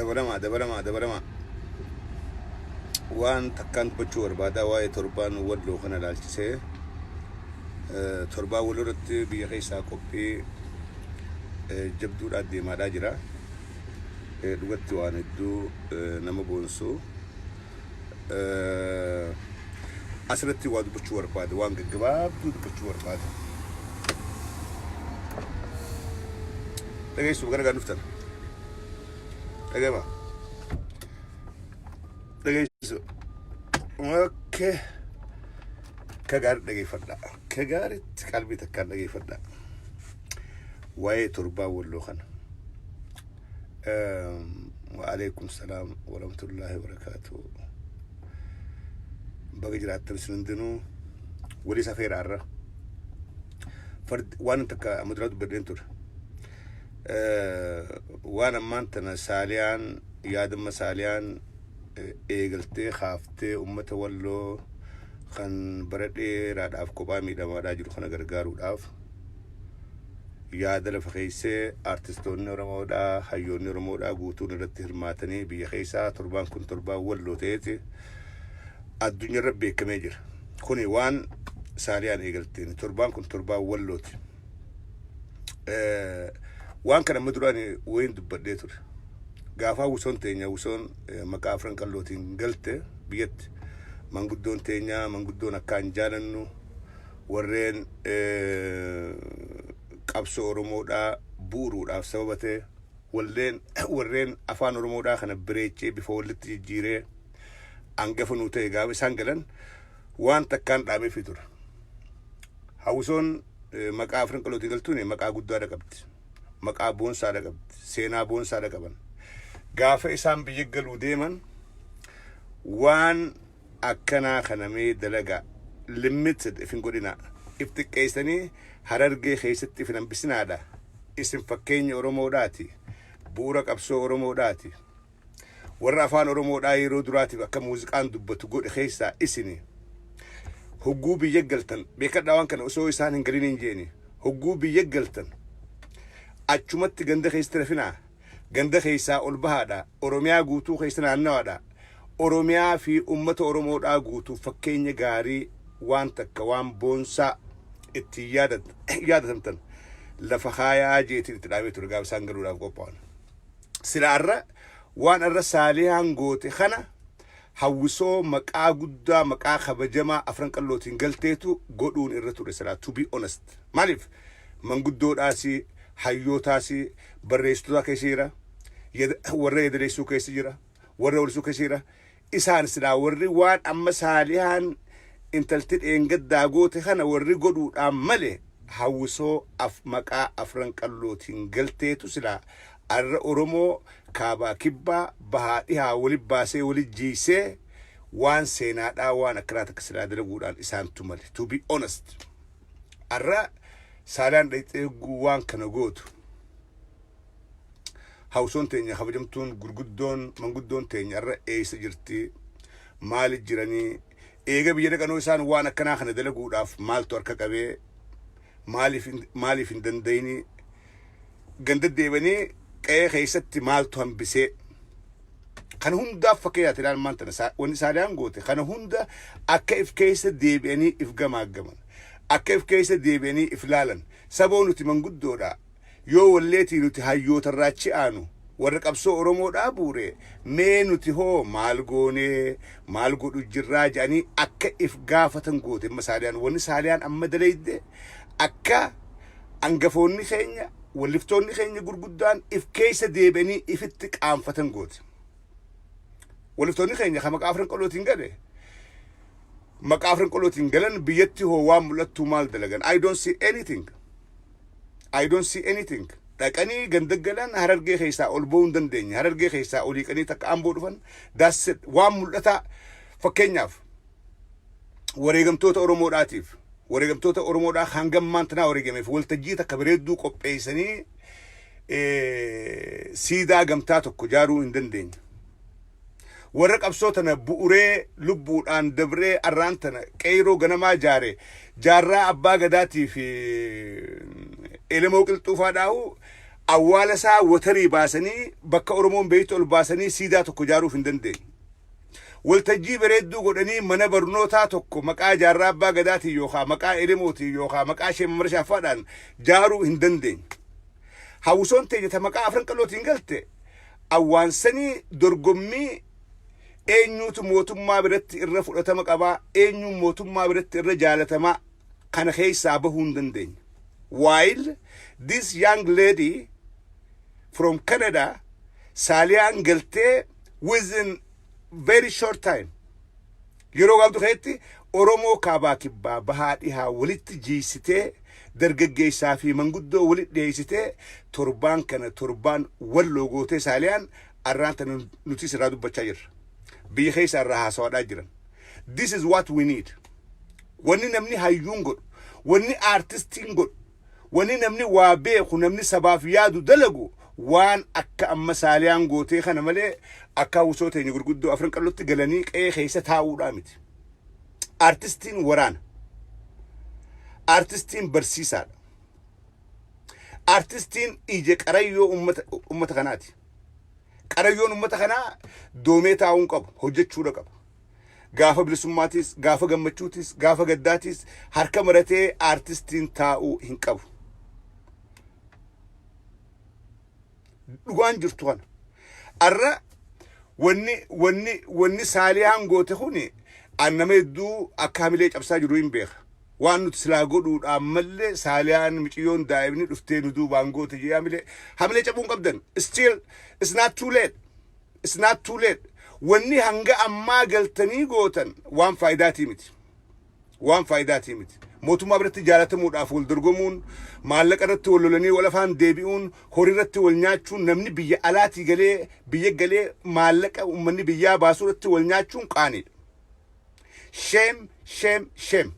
Dabalamaa dabalamaa dabalamaa. Waan takkaan dubbachuu barbaadaa waa'ee torbaan walloo kana ilaalchisee torbaan walloo irratti biyya keessaa qophii jabduudhaan deemaadhaa jira. Dhugatti waan hedduu nama boonsu. Asirratti waa dubbachuu barbaada waan gaggabaabduu dubbachuu barbaada. Dhageessu gara gaan dhuftan. Dhagama. Dhageessu. Okay. Akka gaarii dhageeffadha. Akka gaariitti qalbii takkaan dhageeffadha. Waa'ee torbaa walloo kana. Wa'alaikum salaam warahmatullaahi wabarakaatuh. Baga jiraattan isin hundinuu walii safeera har'a. Fardi waan takka amma duraa dubbadheen ture. Waan ammaan tana saaliyaan yaadamma saaliyaan eegaltee kaaftee ummata walloo kan bara dheeraadhaaf kophaa miidhamaadhaa jiru kana gargaaruudhaaf yaada lafa keessee artistoonni Oromoodhaa hayyoonni Oromoodhaa guutuun irratti hirmaatanii biyya keessaa torbaan kun torbaan walloo ta'eeti addunyaarra beekamee jira. Kuni waan saaliyaan eegalteen torbaan kun torbaan wallooti. Waan kana amma duraan wayiin dubbadhee ture. Gaafaa wusoon teenya wusoon maqaa afran qallootiin galte biyyatti manguddoon teenya manguddoon akkaan jaalannu warreen qabsoo Oromoodhaa bu'uuruudhaaf sababa ta'e walleen warreen afaan Oromoodhaa kana bireechee bifa walitti jijjiiree angafa nuu ta'e gaafa isaan galan waan takkaan dhaameefii ture. Hawwisoon maqaa afran qalootii galtuun maqaa guddaadha qabdi. Maqaa boonsaadha qabdi. Seenaa boonsaadha qaban. Gaafa isaan biyya galuu deeman waan akkanaa kana mee dalagaa limited if hin godhinaa. If xiqqeessanii harargee keessatti if hin hambisinaadha. Isin fakkeenya Oromoodhaati. Bu'uura qabsoo Oromoodhaati. Warra afaan Oromoodhaa yeroo duraatiif akka muuziqaan dubbatu godhe keessaa isini. Hogguu biyya galtan beekadhaa waan kana osoo isaan hin galin hin jeeni. Hogguu biyya galtan achumatti ganda keessatti rafinaa. Ganda keessaa ol bahaadha. Oromiyaa guutuu keessa naannawaadha. Oromiyaa fi uummata Oromoodhaa guutuu fakkeenya gaarii waan takka waan boonsaa ittiin yaadatamtan lafa kaayaa jeetiin itti dhaabee ture gaafa isaan galuudhaaf qophaa'an. Sila arra waan arra saalihaan goote kana hawwisoo maqaa guddaa maqaa kabajamaa afran qallootiin galteetu godhuun irra ture silaa to be honest. Maaliif manguddoodhaasi hayyootaasi barreessitootaa keessa jira warra yadaleessuu keessa jira warra wallisuu keessa jira isaan silaa warri waan amma saalihaan intalti dheengaddaa goote kana warri godhuudhaan male hawwisoo af maqaa afran qallootiin galteetu silaa arra Oromoo kaabaa kibbaa bahaa dhihaa wali baasee wali jiisee waan seenaadhaa waan akkanaa takka silaa dalaguudhaan isaantu male to be honest. Arra saalaan dhayxee waan kana gootu hawsoon teenya kabajamtuun gurguddoon manguddoon teenya arra eessa jirti maali jiranii eega biyya dhaqanoo isaan waan akkanaa kana dalaguudhaaf maaltu harka qabee maaliif hin danda'inii ganda deebanii qe'ee keessatti maaltu hambisee kana hundaaf fakkeenyaati ilaal maal tana wanni saaliyaan goote kana hunda akka if keessa deebi'anii if gamaaggaman akka if keessa deebi'anii if laalan saboo nuti manguddoodha yoo walleetii nuti hayyootarraa achi aanu warra qabsoo Oromoodhaa buure mee nuti hoo maal goonee maal godhu jirraa jedhanii akka if gaafatan goote amma saaliyaan wanni saaliyaan amma dalayde akka angafoonni keenya walliftoonni keenya gurguddaan if keessa deebi'anii ifitti qaanfatan goote. Walliftoonni keenya kan maqaa afran qalootiin gale maqaa afran qalootiin galan biyyatti hoo waan mul'attuu maal dalagan I don't see anything. I don't see anything. Dhaqanii ganda galan harargee keessaa ol ba'uu hin dandeenye. Harargee keessaa olii qanii takka amboo dhufan. That's it. Waan mul'ataa fakkeenyaaf wareegamtoota Oromoodhaatiif wareegamtoota Oromoodhaa hanga ammaan tanaa wareegameef waltajjii takka bareedduu qopheessanii siidaa gamtaa tokko ijaaruu hin dandeenye. Warra qabsoo tana bu'uree lubbuudhaan dabree arraan tana qeyroo ganamaa jaare jaarraa abbaa gadaatii fi elemoo qilxuufaa dhaahu Awwaala isaa watarii baasanii, bakka Oromoon beektu ol baasanii siidaa tokko ijaaruuf hin dandeenye. Waltajjii bareedduu godhanii mana barnootaa tokko maqaa Jaarraa Abbaa Gadaatiin yookaan maqaa Elemootiin yookaan maqaa Sheek Mamar Shaaffaadhaan jaaruu hin dandeenye. Hawwisoon teenya ta maqaa Afran Qallootiin galte awwaansanii dorgommii eenyuutu mootummaa biratti irra fudhatama qabaa, eenyuun mootummaa biratti irra jaalatamaa kana keessaa bahuu hin dandeenye. While this young lady from Canada, Saaliyaan, galtee within very short time, yeroo gabaabduu keessatti Oromoo kaabaa, kibbaa, bahaa, dhihaa walitti jiisitee, dargaggeessaa fi manguddoo walitti dhiyeessitee, torbaan kana torbaan walloo gootee, Saaliyaan arraan tana nuti irraa dubbachaa jirra. Biyya keessa irraa haasawaadhaa jiran. This is what we need. Wanni namni hayyuun godhu, wanni aartistiin godhu, wanni namni waa beeku, namni sabaaf yaadu dalagu waan akka amma Saaliyaan gootee kana malee akka hawwisoo teenya gurguddoo Afran Qallotti galanii qe'ee keessa taa'uudhaa miti. Aartistiin waraana. Aartistiin barsiisaadha. Aartistiin ija qarayyoo ummata kanaati. Qarayyoon ummata kanaa doomee taa'uu hin qabu, hojjechuudha qaba. Gaafa bilisummaatis, gaafa gammachuutis, gaafa gaddaatis harka maratee aartistiin taa'uu hin qabu. Dhugaan jirtu kana. Arra wanni Saaliyaan goote kuni an nama hedduu akka hamilee cabsaa jiru hin beeka. Waan nuti silaa godhuudhaan mallee Saaliyaan miciyyoon daa'imni dhuftee nu duubaan goote jee hamilee cabuu hin qabdan. Still it's not too late. It's not too late. Wanni hanga ammaa galtanii gootan waan faayidaatii miti. Waan faayidaatii miti. Mootummaa biratti jaalatamuudhaaf wal dorgomuun, maallaqa irratti wal lolanii wal afaan deebi'uun, horii irratti wal nyaachuun, namni biyya alaatii galee biyya galee maallaqa uummanni biyyaa baasuu irratti wal nyaachuun qaaniidha. Shame, shame, shame.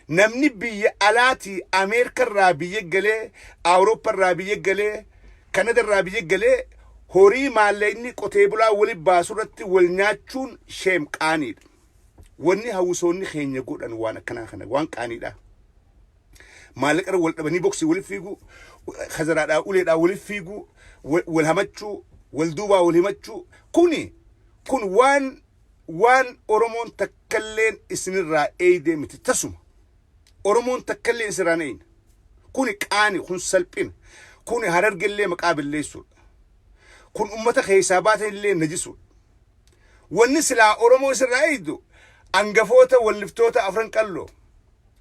Namni biyya alaatii Ameerika irraa biyya galee, Awurooppaa irraa biyya galee, Kanada irraa biyya galee horii maallaqni qotee bulaa walitti baasu irratti wal nyaachuun shame, qaaniidha. Wanni hawwisoonni keenya godhan waan akkanaa kana waan qaaniidha. Maallaqa irra wal dhabanii boksii walitti fiiguu, khazaraadhaa uleedhaa walitti fiiguu, wal hamachuu, wal duubaa wal himachuu kuni kun waan Oromoon takkalleen isinirraa eeydee miti tasuma. Oromoon takkalleen isinirraa hin eeyne. Kuni qaani, kun salphina. Kuni Harargellee maqaa balleessuudha. Kun ummata keessaa baatan illee najisuudha. Wanni silaa Oromoo isirraa eeydu angafoota walliftoota Afran Qalloo,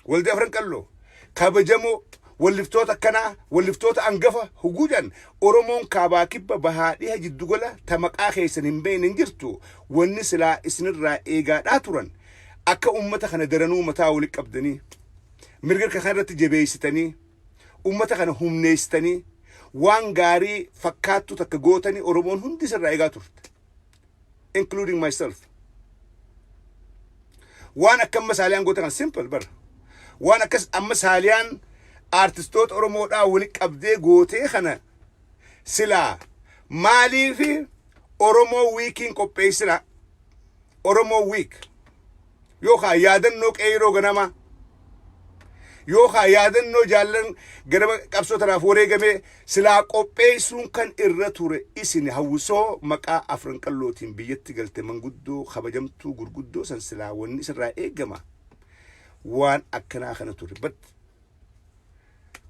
waldi Afran Qalloo, kabajamoo walliftoota akkanaa, walliftoota angafa huguujan Oromoon kaabaa, kibba, bahaa, dhiha, jiddugala ta maqaa keessan hin beekne hin jirtu. Wanni silaa isinirraa eegaadhaa turan akka ummata kana daranuu mataa walitti qabdanii, mirga kana irratti jabeessitanii, ummata kana humneessitanii, waan gaarii fakkaattu takka gootanii Oromoon hundi isirraa eegaa turte. Including myself. Waan akka amma Saaliyaan goote kan simple bara. Waan akkas amma Saaliyaan aartistoota Oromoodhaa walitti qabdee gootee kana silaa maaliif Oromoo Weekiin qopheessina? Oromoo Week yookaan yaadannoo qeeroo ganamaa yookaan yaadannoo jaallan ganama qabsoo tanaaf wareegamee silaa qopheessuun kan irra ture isin hawwisoo maqaa Afran Qallootiin biyyatti galte, manguddoo kabajamtuu gurguddoo san silaa wanni isirraa eegama waan akkanaa kana ture. But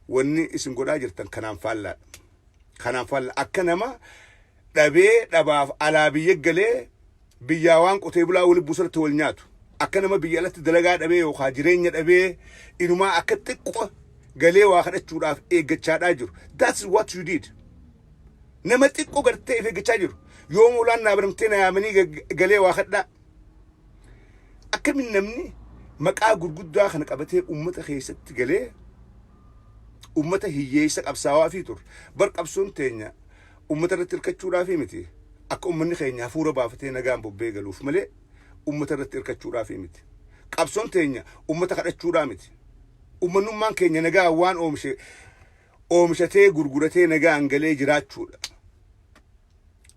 wanni isin godhaa jirtan kanaan faallaadha. Kanaan faallaa akka nama dhabee dhabaaf alaa biyya galee biyyaa waan qotee bulaa walitti buusarratti wal nyaatu. Akka nama biyya alatti dalagaa dhabee yookaan jireenya dhabee inumaa akka xiqqoo galee waa kadhachuudhaaf eeggachaadhaa jiru. That's what you did. Nama xiqqoo gartee if eeggachaa jiru. Yoom ulaan naa banamtee na yaamanii galee waa kadhaa. Akkamiin namni maqaa gurguddaa kana qabatee uummata keessatti galee uummata hiyyeessa qabsaawaa fi ture? Bar qabsoon teenya uummata irratti hirkachuudhaafi miti. Akka uummanni keenya hafuura baafatee nagaan bobbee galuuf malee uummata irratti hirkachuudhaafi miti. Qabsoon teenya uummata kadhachuudhaa miti. Uummanummaan keenya nagaa waan oomishe oomishatee gurguratee nagaan galee jiraachuudha.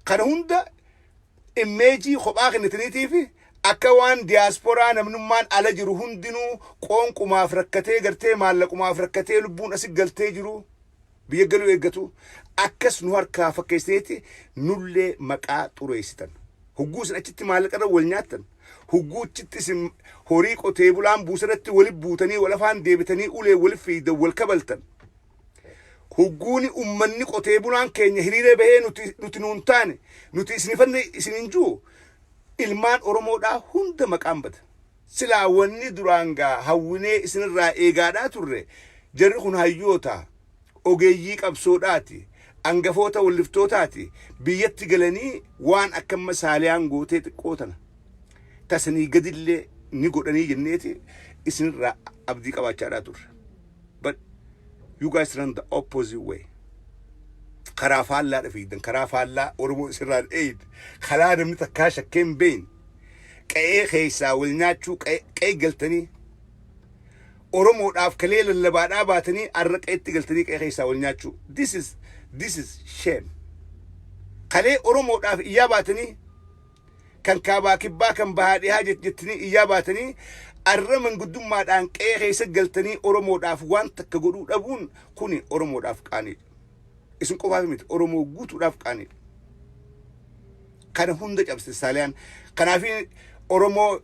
Kana hunda image kophaa kennitaniitii fi akka waan diyaasporaa namnummaan ala jiru hundinuu qoonqumaaf rakkatee gartee maallaqumaaf rakkatee lubbuun asi galtee jiru. Biyya galuu eeggatu akkas nu harkaa fakkeessiteeti nullee maqaa xureessitan. Hogguu isin achitti maallaqa irra wal nyaattan. Hogguu achitti isin horii qotee bulaan buusarratti wali buutanii, wal afaan deebitanii, ulee wali fiidan, wal kabaltan. Hogguuni ummanni qotee bulaan keenya hiriira bahee nuti nuun taane, nuti isinifanne isinin jiru, ilmaan Oromoodhaa hunda maqaan bada. Silaa wanni duraan gaa hawwinee isinirraa eegaadhaa turre, jarri kun hayyoota, ogeeyyii qabsoodhaati, angafoota walliftootaati, biyyatti galanii waan akkamma Saaliyaan gootee xiqqoo tana tasanii gadillee ni godhanii jenneeti isinirraa abdii qabaachaadhaa turre. But you guys run the opposite way. Karaa faallaadha fiigdan, karaa faallaa Oromoo isinirraa eeyid, karaa namni takkaa shakkee hin beekne. Qa'ee keessaa wal nyaachuu, qa'ee galtanii, Oromoodhaaf kalee lallabaadhaa baatanii, arra qa'eetti galtanii qa'ee keessaa wal nyaachuu. This is shame. Kalee Oromoodhaaf iyyaa baatanii, kan kaabaa kibbaa, kan bahaa dhihaa jettanii iyyaa baatanii, arra manguddummaadhaan qe'ee keessa galtanii Oromoodhaaf waan takka godhuu dhabuun kuni Oromoodhaaf qaaniidha. Isin qofaaf miti, Oromoo guutuudhaaf qaaniidha. Kana hunda cabse Saaliyaan. Kanaaf Oromoo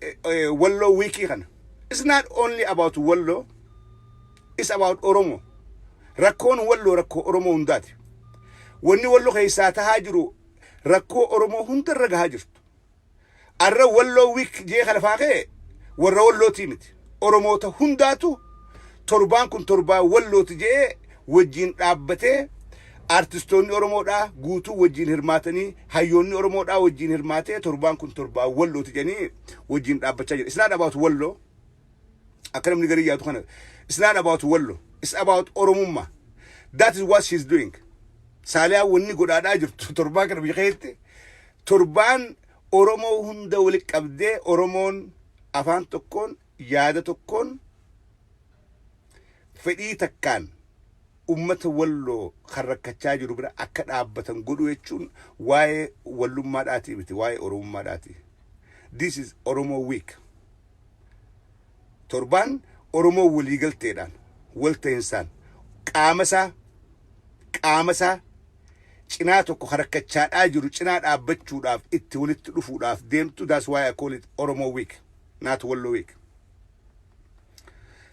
Walloo Week kana. It's not only about Walloo. It's about Oromoo. Rakkoon Walloo rakkoo Oromoo hundaati. Wanni Walloo keessaa tahaa jiru rakkoo Oromoo hundarra gahaa jirtu. Arra Walloo Week jee kana faa ka'e warra Wallootii miti. Oromoota hundaatu torbaan kun torbaa Wallooti jee wajjin dhaabbatee, artistoonni Oromoodhaa guutuu wajjin hirmaatanii, hayyoonni Oromoodhaa wajjin hirmaatee, torbaan kun torbaa Wallooti jedhanii wajjin dhaabbachaa jira. It's not about Walloo. Akka namni garii yaadu kana. It's not about Walloo. It's about Oromummaa. That is what she's doing. Saaliyaan wanni godhaadhaa jirtu torbaan kana biyya keessatti torbaan Oromoo hunda walitti qabdee, Oromoon afaan tokkoon, yaada tokkoon, fedhii takkaan ummata Walloo kan rakkachaa jiru bira akka dhaabbatan godhu jechuun waa'ee wallummaadhaati miti, waa'ee Oromummaadhaati. This is Oromo Week. Torbaan Oromoo waliigalteedhaan, walta'insaan, qaama isaa cinaa tokko harakkachaadhaa jiru cinaa dhaabbachuudhaaf itti walitti dhufuudhaaf deemtu. That's why I call it Oromo Week, not Wallo Week.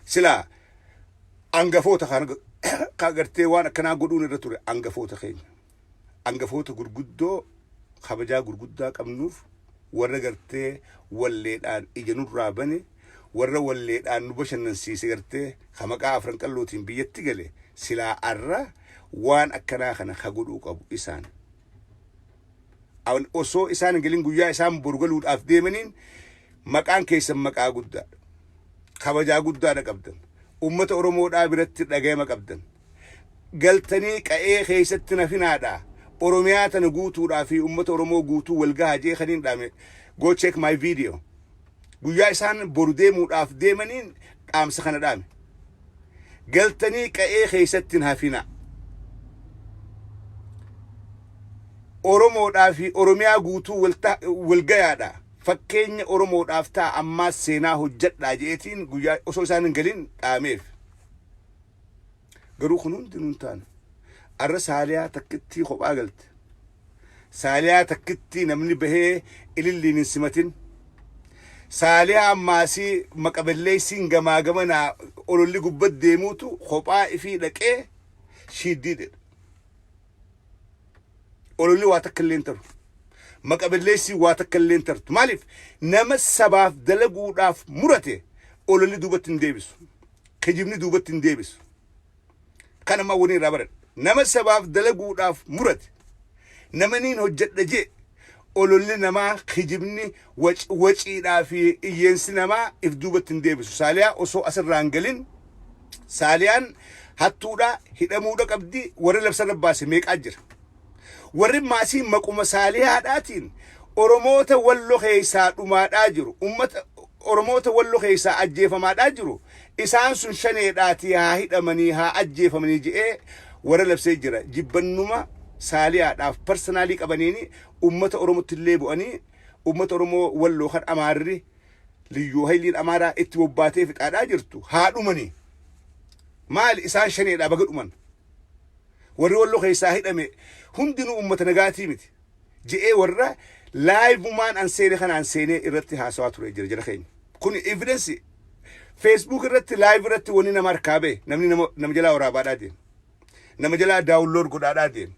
Silaa angafoota kan agartee waan akkanaa godhuun irra ture angafoota keenya. Angafoota gurguddoo kabajaa gurguddaa qabnuuf, warra gartee walleedhaan ija nurraa bane, warra walleedhaan nu bashannansiise, gartee ka maqaa Afran Qallootiin biyyatti gale, silaa arra waan akkanaa kana ka godhuu qabu isaan. Osoo isaan hin galin, guyyaa isaan boru galuudhaaf deemaniin, maqaan keessan maqaa guddaadha. Kabajaa guddaadha qabdan. Uummata Oromoodhaa biratti dhagayama qabdan. Galtanii qa'ee keessatti nafinaadha. Oromiyaa tana guutuudhaa fi uummata Oromoo guutuu wal gahaa jee kaniin dhaame. Go check my video. Guyyaa isaan boru deemuudhaaf deemaniin dhaamsa kana dhaame. Galtanii qa'ee keessatti hin hafina. Oromoodhaa fi Oromiyaa guutuu wal gayaadha. Fakkeenya Oromoodhaaf ta'a, ammaas seenaa hojjedhaa jeetiin guyyaa osoo isaan hin galin dhaameef. Garuu kun hundi nun taane. Arra Saaliyaa takkittii kophaa galte. Saaliyaa takkittii namni bahee ililliin hin simatin. Saaliyaa ammaasii maqaballeessiin gamaa gamanaa ololli gubbat deemuutu kophaa ifii dhaqee shiiddii jedha. Ololli waa takka illee hin taru. Maqaballeessiin waa takka illee hin tartu. Maaliif? Nama sabaaf dalaguudhaaf murate ololli duubatti hin deebisu. Kijibni duubatti hin deebisu. Kan ammaa waliin irraa baradhe. Nama sabaaf dalaguudhaaf murate. Nama niin hojjedha jee, ololli namaa, kijibni, waciidhaa fi iyyeensi namaa if duubatti hin deebisu. Saaliyaa osoo asirraa hin galin, Saaliyaan hattuudha, hidhamuudha qabdi, warri labsarra baase meeqaa jira. Warri maasii maquma Saaliyaadhaatiin Oromoota Wallo keessaa dhumaadhaa jiru. Ummata Oromoota Wallo keessaa ajjeefamaadhaa jiru. Isaan sun shaneedhaatii haa hidhamanii, haa ajjeefamanii je'ee warra labsee jira. Jibbannuma Saaliyaadhaaf personally qabaniini ummata Oromootti illee bu'anii, ummata Oromoo Walloo kan Amaarri liyyuu hayliin Amaaraa itti bobbaatee fixaadhaa jirtu haa dhumanii. Maali, isaan shaneedhaa baga dhuman. Warri Walloo keessaa hidhame hundinuu ummata nagaatii miti. Je'ee warra laayivumaan an seene kanaan seenee irratti haasawaa ture jira jara keenya. Kun evidence Facebook irratti live irratti wanni nama harkaa ba'e namni nama jalaa waraabaadhaa deema. Nama jalaa download godhaadhaa deema.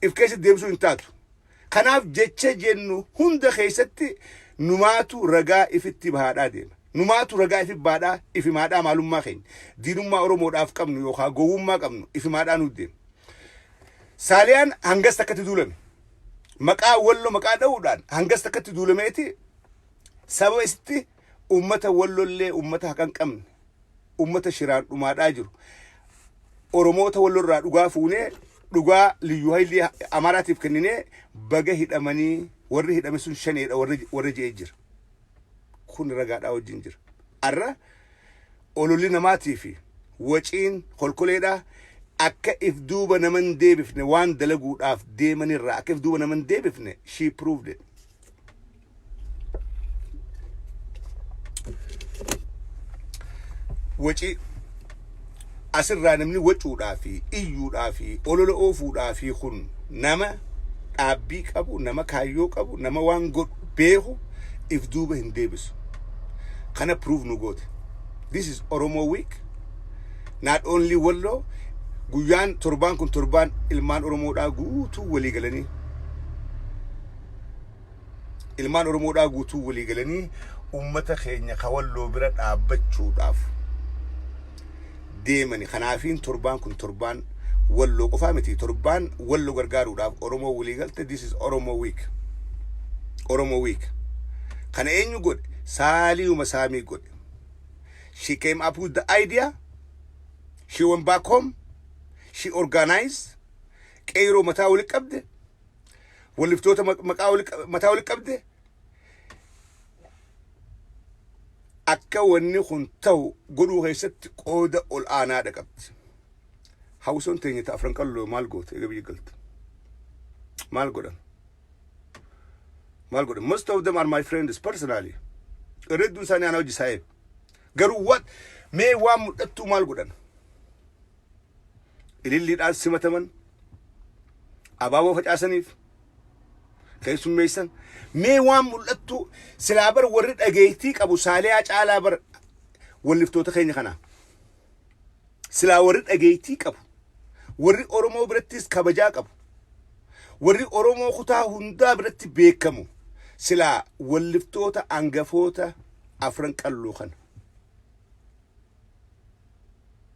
If keessa deebisuu hin taatu. Kanaaf jecha jennu hunda keessatti numaatu ragaa ifitti bahaadhaa deema. Numaatu ragaa ifi baadhaa ifimaadhaa maalummaa keenya. Diinummaa Oromoodhaaf qabnu yookaan gowwummaa qabnu ifimaadhaa nuuf deema. Saaliyaan hangas takkatti duulame. Maqaa Wallo maqaa dha'uudhaan hangas takkatti duulameeti sababa isitti ummata Wallollee ummata haqa hin qabne, ummata shiraan dhumaadhaa jiru. Oromoota Wallorraa dhugaa fuunee dhugaa Liyyuu Haayilii Amaaraatiif kenninee baga hidhamanii warri hidhame sun shaneedha warra je'ee jira. Kun ragaadhaa wajjin jira. Arra ololli namaatii fi waciin kolkoleedhaa akka if duuba naman deebifne, waan dalaguudhaaf deemanirraa akka if duuba naman deebifne she proved it. Wacii asirraa namni wacuudhaa fi iyyuudhaa fi olola oofuudhaa fi kun nama dhaabbii qabu, nama kaayyoo qabu, nama waan godhu beeku if duuba hin deebisu. Kana prove nu goote. This is Oromo Week. Not only Walloo, guyyaan torbaan kun torbaan ilmaan Oromoodhaa guutuu walii galanii, ilmaan Oromoodhaa guutuu walii galanii ummata keenya ka Walloo bira dhaabbachuudhaaf deemani. Kanaafiin torbaan kun torbaan Walloo qofaa miti, torbaan Walloo gargaaruudhaaf Oromoo walii galte. This is Oromo Week. Oromo Week. Kana eenyu godhe? Saaliyuma Saamii godhe. She came up with the idea. She went back home. She organized. Qeeroo mataa wali qabde. Walliftoota maqaa mataa wali qabde. Akka wanni kun ta'u godhuu keessatti qooda ol aanaadha qabdi. Hawwisoon teenya ta Afran Qalloo maal goote eega biyya galte? Maal godhan? Maal godhan? Most of them are my friends personally. Irra hedduun isaanii ana hojii saa'eef. Garuu what mee waan mul'attuu maal godhan? Ililliidhaan simataman, abaaboo facaasaniif, keessummeessan. Mee waan mul'attuu silaa bar warri dhageettii qabu Saaliyaa caalaa bar walliftoota keenya kanaa. Silaa warri dhageettii qabu, warri Oromoo birattis kabajaa qabu, warri Oromoo kutaa hundaa biratti beekamu silaa walliftoota angafoota Afran Qalloo kana.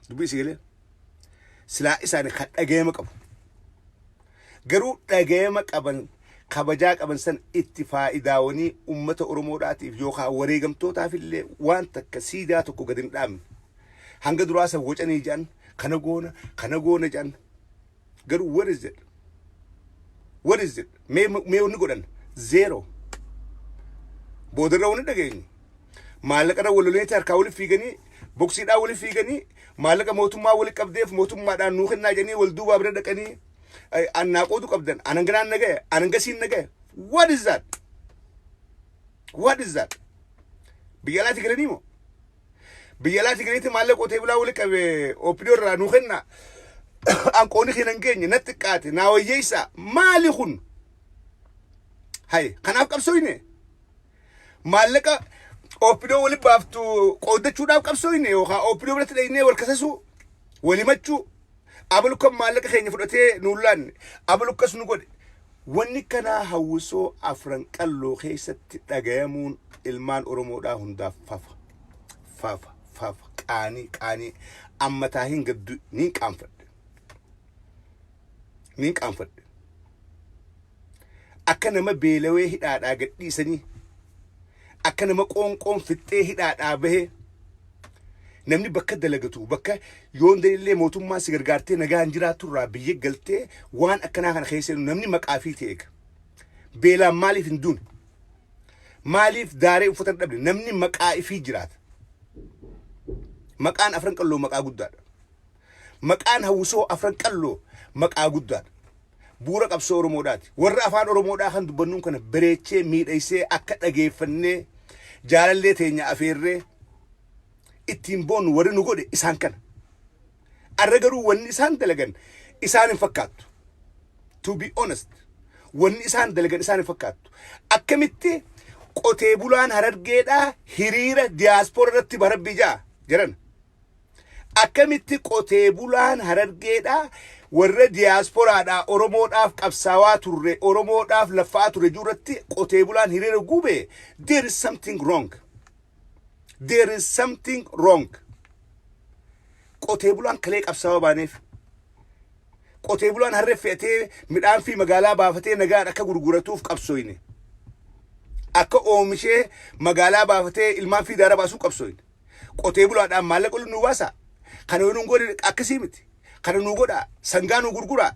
Dubbii si galee? Silaa isaani kan dhagayama qabu. Garuu dhagayama qaban, kabajaa qaban san itti faayidaawanii ummata Oromoodhaatiif yookaan wareegamtootaaf illee waan takka siidaa tokko gad hin dhaabne. Hanga duraa san wacanii jedhan, kana goona kana goona jedhan. Garuu what is it? What is it? Mee wanni godhan zero. Boodarra wanni dhageenyu maallaqa irra wal loleeti, harkaa wali fiiganii, boksiidhaa wali fiiganii, maallaqa mootummaa wali qabdeef mootummaadhaan nuu kennaa jedhanii wal duubaa bira dhaqanii annaa qoodu qabdan, anan ganaan nagaya, anan gasiin nagaya. What is that? What is that? Biyya alaati galanii moo? Biyya alaati galaniiti maallaqa qotee bulaa wali qabe OPDO irraa nuu kennaa. Anqooni keenya hin geenye, natti xiqqaate, naa wayyeessaa, maali kun? Hay, kanaaf qabsooyne? Maallaqa OPDO wali baaftu qooddachuudhaaf qabsooyne yookaan OPDO biratti dhaynee wal kasasuu, wal himachuu, abalukkan maallaqa keenya fudhatee nuun laanne, abalukkas nu godhe. Wanni kanaa hawwisoo Afran Qalloo keessatti dhagayamuun ilmaan Oromoodhaa hundaaf fafa. Fafa, fafa, qaanii, qaanii. Amma taahin gaddu niin qaanfadhe. Niin qaanfadhe. Akka nama beelawee hidhaadhaa gadhiisanii, akka nama qoonqoon fixxee hidhaadhaa bahee, namni bakka dalagatu, bakka yoon illee mootummaan si gargaartee nagaan jiraattu irraa biyya galtee waan akkanaa kana keessa namni maqaa fi ta'e eega. Beelaan maaliif hin duune? Maaliif daaree uffata hin dhabne? Namni maqaa ifii jiraata. Maqaan Afran Qalloo maqaa guddaadha. Maqaan hawwisoo Afran Qalloo maqaa guddaadha. Bu'uura qabsoo Oromoodhaati. Warra afaan Oromoodhaa kan dubbannuun kana bareechee miidhagsee akka dhageeffannee jaalallee teenya afeerree ittiin boonnu warri nu godhe isaan kana. Arra garuu wanni isaan dalagan Isaan hin fakkaattu. To be honest, wanni isaan dalagan isaan hin fakkaattu. Akkamitti qotee bulaan Harargeedhaa hiriira diyaaspooraa irratti barabbii ja'a jedhan. Akkamitti qotee bulaan Harargeedhaa warra diyaasporaadhaa Oromoodhaaf qabsaawaa turre, Oromoodhaaf laffa'aa turre jiru irratti qotee bulaan hiriira gube? There is something wrong. There is something wrong. Qotee bulaan kalee qabsaawaa baaneef, qotee bulaan harree fe'atee midhaan fi magaalaa baafatee nagaan akka gurguratuuf qabsooyne. Akka oomishee magaalaa baafatee ilmaan fi daara baasuu qabsooyne. Qotee bulaadhaan maallaqa nu baasa. Kana yoo nuun godhe akkasii miti. Kana nu godhaa, sangaa nu gurguraa.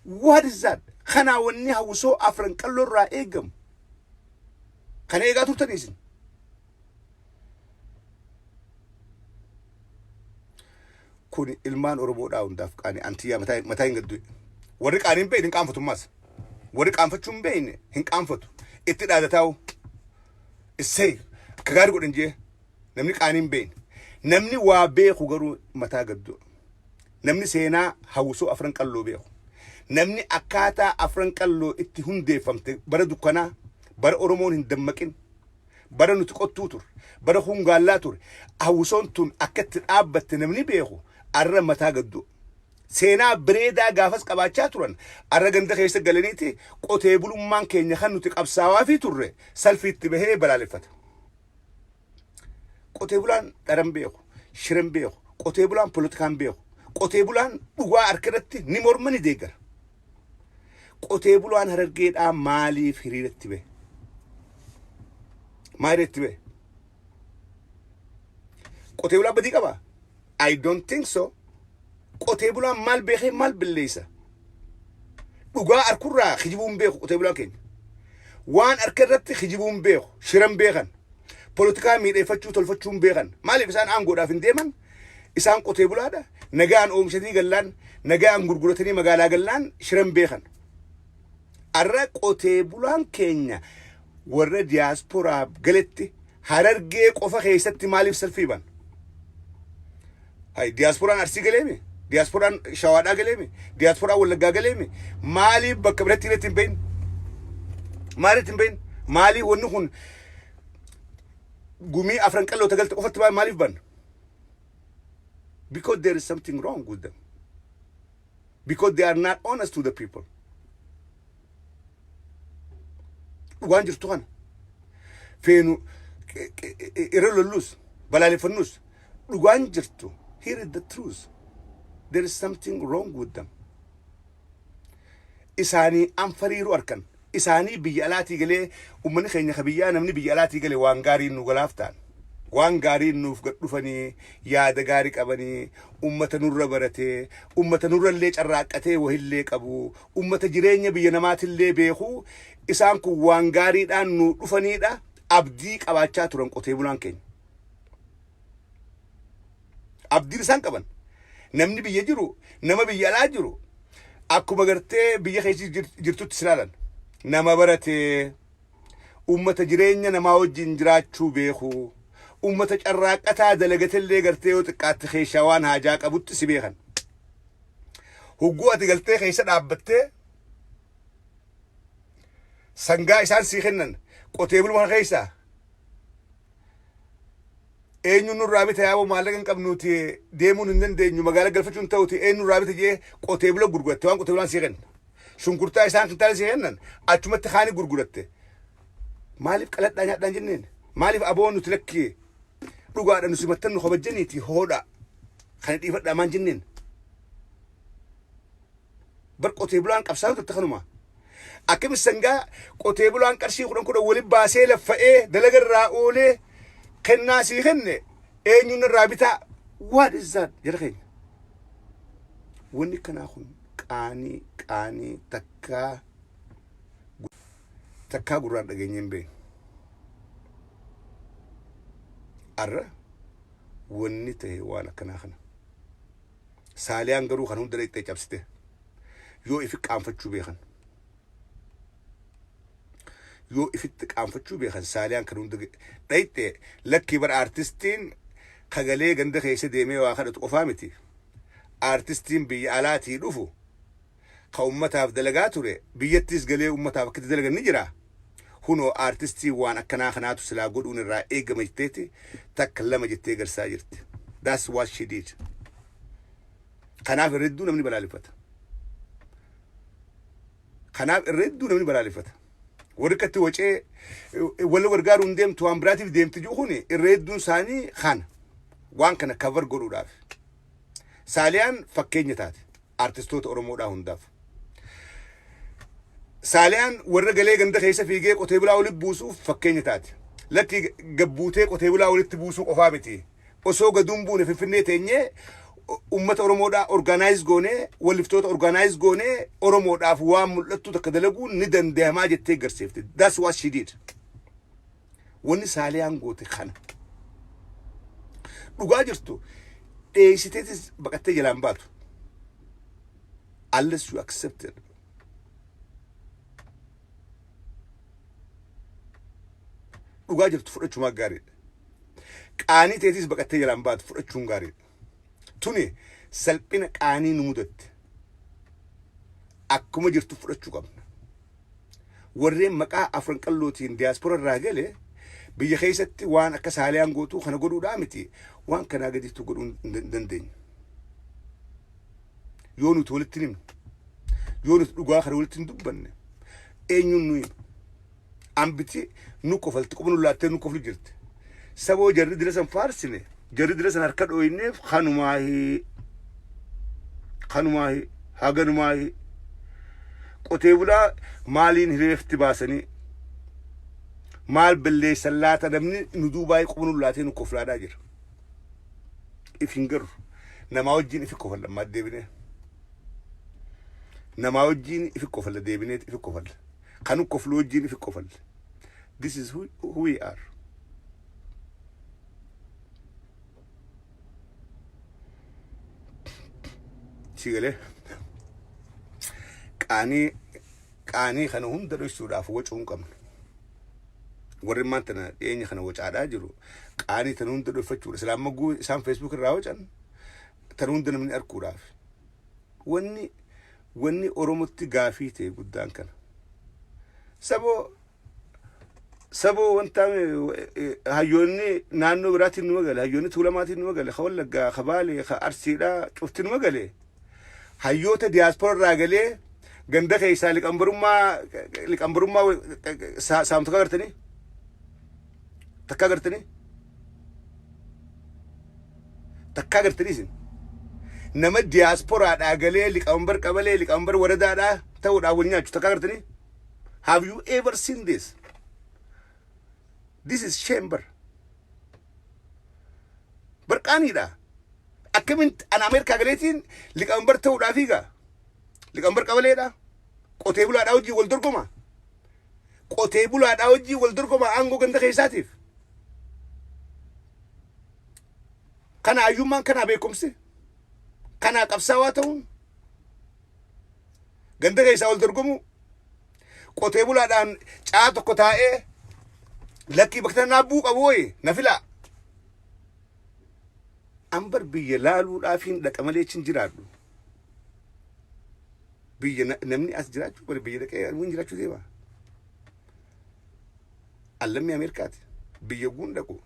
What is that? Kanaa wanni hawwisoo Afran Qalloo irraa eegamu. Kana eegaa turtanii isin. Kun ilmaan Oromoodhaa hundaaf qaanii antiyyaa mataa mataa hin gaddu. Warri qaanii hin beekne hin qaanfatummaas. Warri qaanfachuu hin beekne hin qaanfatu. Itti dhaadataa'u. Issee akka gaarii godhan jee namni qaanii hin beekne. Namni waa beeku garuu mataa gaddu. Namni seenaa hawwisoo Afran Qalloo beeku. Namni akkaataa Afran Qalloo itti hundeeffamte, bara dukkanaa, bara Oromoon hin dammaqin, bara nuti qottuu ture, bara kun gaallaa ture, hawwisoon tun akka itti dhaabbatte namni beeku arra mataa gaddu. Seenaa bareedaa gaafas qabaachaa turan arra ganda keessa galaniiti qotee bulummaan keenya kan nuti qabsaawaa fi turre salfiitti bahee balaaleffata. Qotee bulaan dharan beeku, shiran beeku, qotee bulaan polotikaan beeku, qotee bulaan dhugaa harka irratti ni morma, ni deeggara. Qotee bulaan Harargeedhaa maaliif hiriiratti bahe? Maaliif bahe? Qotee bulaan badii qabaa? I don't think so. Qotee bulaan maal beekee maal balleessa? Dhugaa harkurraa kijibuun beeku qotee bulaan keenya. Waan harka irratti kijibuun beeku, shiran beekan. Polotikaa miidheeffachuu tolfachuun beekan. Maaliif isaan aangoodhaaf hin deeman? Isaan qotee bulaadha. Nagaan oomishatanii gallaan, nagaan gurguratanii magaalaa gallaan shiran beekan. Arra qotee bulaan keenya warra diyaasporaa galetti Harargee qofa keessatti maaliif salfii ban? Ay, diyaaspooraan Arsii galeemi? Diyaaspooraan Shawaadhaa galeemi? Diyaaspooraan Wallaggaa galeemi? Maaliif bakka biratti irratti hin bahin? Maaliif hin bahin? Maaliif wanni kun gumii Afran Qalloo tagalte qofatti maaliif ban? Because there is something wrong with them. Because they are not honest to the people. Dhugaan jirtu kana. Feenu irra lollus, balaaleffannus, dhugaan jirtu, here is the truth. There is something wrong with them. Isaanii anfariiru arkan. Isaanii biyya alaatii galee, uummanni keenya ka biyyaa, namni biyya alaatii galee waan gaarii nu galaaf ta'an. Waan gaarii nuuf gad dhufanii, yaada gaarii qabanii, ummata nurra baratee, ummata nurra illee carraaqqatee wahillee qabu, ummata jireenya biyya namaatillee beeku, isaan kun waan gaariidhaan nu dhufaniidha abdii qabaachaa turan qotee bulaan keenya. Abdiin isaan qaban, namni biyya jiru nama biyya alaa jiru akkuma gartee biyya keessa jirtutti silaalan, nama baratee, ummata jireenya namaa wajjin jiraachuu beeku, ummata carraaqqataa dalagatellee gartee yoo xiqqaatte keeshaa waan haajaa qabutti si beekan. Hogguu ati galtee keessa dhaabbattee sangaa isaan sii kennan, qotee buluma keessaa eenyu nurraa bita? Yaaboo maallaqa hin qabnuuti, deemuun hin dandeenyu, magaalaa galfachuun ta'uti, eenyu nurraa bita jee qotee bula gurguratte. Waan qotee bulaan sii kenna, shunkurtaa isaan kintaala sii kennan achumatti kaani gurguratte. Maaliif qaladhaa nyaadhaan jenneen? Maaliif aboo nuti lakki dhugaadha, nu simattan, nu kabajjaniiti, hoodha kana dhiifadhaa maan jenneen? Bar qotee bulaan qabsaa turte kanuma. Akkami sangaa qotee bulaan qarshii 10 10 waliin baasee, laffa'ee, dalaga irraa oolee kennaa sii kenne, eenyuun irraa bitaa? What is that? Jara keenya, wanni kanaa kun qaanii qaanii takkaa takkaa gurraan dhageenye hin beeknu. Arra wanni ta'e waan akkanaa kana. Saaliyaan garuu kan hunda dhaqxee cabsite. Yoo ifi qaanfachuu beekan, yoo ifitti qaanfachuu beekan, Saaliyaan kan hunda dhaqxee lakkii. Bara aartistiin kagalee ganda keessa deemee waa kadhatu qofaa miti. Aartistiin biyya alaatii dhufu ka ummataaf dalagaa ture biyyattis galee ummataaf akkatti dalagan ni jira. Hunoo aartistii waan akkanaa kanaatu silaa godhuun irraa eegama jetteeti takka lama jettee garsaa jirti. That's what she did. Kanaaf irra hedduu namni balaaleffata. Kanaaf irra hedduu namni balaaleffata. Warri akkatti wacee wal gargaaruu hin deemtu, waan biraatiif deemti jiru kun irra hedduun isaanii kana waan kana cover godhuudhaaf. Saaliyaan fakkeenya taate artistoota Oromoodhaa hundaaf. Saaliyaan warra galee ganda keessa fiigee qotee bulaa walitti buusuuf fakkeenya taate. Lakki, gabbuutee qotee bulaa walitti buusuu qofaa miti. Osoo gaduun buune Finfinnee teenyee ummata Oromoodhaa organize goonee, walliftoota organize goonee, Oromoodhaaf waan mul'attu takka dalaguun ni danda'amaa jettee garsiifte. That's what she did. Wanni Saaliyaan goote kana. Dhugaa jirtu dheessiteetis baqattee jalaan baatu. Unless you accept it. Dhugaa jirtu fudhachumaa gaariidha. Qaanii teetis baqattee jalaan baatu fudhachuun gaariidha. Tuni salphina qaanii nu mudatte. Akkuma jirtu fudhachuu qabna. Warreen maqaa Afran Qallootiin diyaaspora irraa gale biyya keessatti waan akka Saaliyaan gootuu kana godhuudhaa miti, waan kanaa gaditti godhuu hin dandeenyu. Yoo nuti walitti himne, yoo nuti dhugaa kana walitti hin dubbanne, eenyuun nu hima? Ambiti nu kofalti, quba nu laattee nu koflu jirti. Saboo jarri dila san faarsine, jarri dila san harka dhooyneef kanumaahi, kanumaahi, haganumaahi. Qotee bulaa maaliin hireefti baasanii maal balleessan laata? Namni nu duubaa quba nu laatee nu koflaadhaa jira. If hin garru. Namaa wajjin ifi kofalla ammaa deebinee. Namaa wajjin ifi kofalla deebinee ifi kofalla. Kan koflu wajjin ifi kofalla. This is who we are. Si galee, qaanii qaanii kana hunda dhoksuudhaaf wacuu hin qabnu. Warri immaan tana dhiyeenya kana wacaadhaa jiru qaanii tana hunda dhokfachuudha. Silaa amma guu isaan Facebook irraa wacan tan hunda namni arguudhaaf. Wanni Oromotti gaafii ta'e guddaan kana. Saboo wanta hayyoonni naannoo biraatiin numa gale, hayyoonni Tuulamaatiin numa gale, ka Wallaggaa, ka Baalee, ka Arsiidhaa cufti numa gale. Hayyoota diyaaspora irraa galee ganda keessaa liqambarummaa saamtu agartanii, takka agartanii, takka agartanii isin nama diyaasporaadhaa galee liqambar qabalee, liqambar waradaadhaa ta'uudhaan wal nyaachu takka agartanii? Have you ever seen this? This is shame bar. Barqaaniidha. Akkamiin ana Ameerikaa galeetiin liqambar ta'uudhaa fiiga? Liqambar qabaleedha. Qotee bulaadhaa wajjin wal dorgoma. Qotee bulaadhaa wajjin wal dorgoma aangoo ganda keessaatiif. Kana hayyummaan, kanaa beekumsi, kanaa qabsaawaa ta'uun, ganda keessaa wal dorgomuu, qotee bulaadhaan caa tokko taa'ee lakkii bakka tanaa bu'uu qabu wayi na filaa. Ambar biyya laaluudhaaf hin dhaqa malee hin jiraadhu. Biyya namni as jiraachuu bari biyya dhaqee hin jiraachuu deema. Allammii Ameerikaati. Biyya guun dhaqu.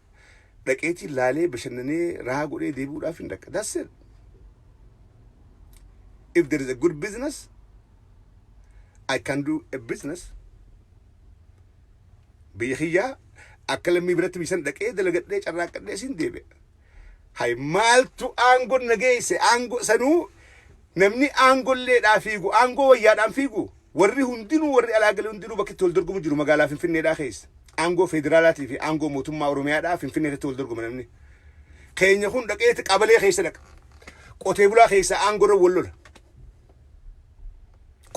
Dhaqeetii laalee bashannanee rahaa godhee deebi'uudhaaf hin dhaqa. That's it. If there is a good business, I can do a business. Biyya kiyyaa akka lammii biratti bisan dhaqee dalagadhee carraaqqadhee siin deebi'a. Hay, maaltu aangoo na geesse? Aangoo sanuu namni aangolleedhaa fiigu, aangoo wayyaadhaan fiigu, warri hundinuu, warri alaa galee hundinuu bakki itti wal dorgomu jiru magaalaa Finfinneedhaa keessa. Aangoo federaalaatii fi aangoo mootummaa Oromiyaadhaa Finfinnee irratti wal dorgoma namni. Keenya kun dhaqeeti qabalee keessa dhaqa. Qotee bulaa keessa aangoo irra wal lola.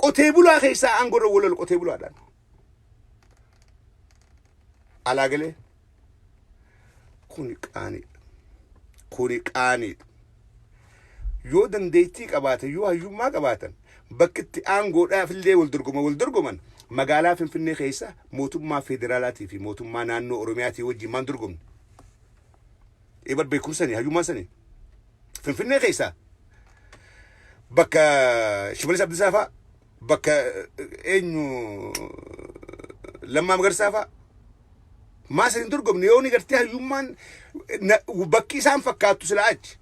Qotee bulaa keessaa aangoo irra wal lola qotee bulaadhaan. Alaa galee kuni qaaniidha. Kuni qaaniidha. Yoo dandeettii qabaatan, yoo hayyummaa qabaatan, bakki itti aangoodhaaf illee wal dorgoma wal dorgoman magaalaa Finfinnee keessa mootummaa federaalaatii fi mootummaa naannoo Oromiyaatii wajjin maan dorgomne? Eebar beekumsanii hayyummaa sanii. Finfinnee keessa Bakka Shimalis Abdiisaa fa'a, bakka eenyu, Lammaa Magarsaa fa'a. Maa isin hin dorgomne? Yoo ni gartee hayyummaan bakki isaan fakkaattu silaa achi.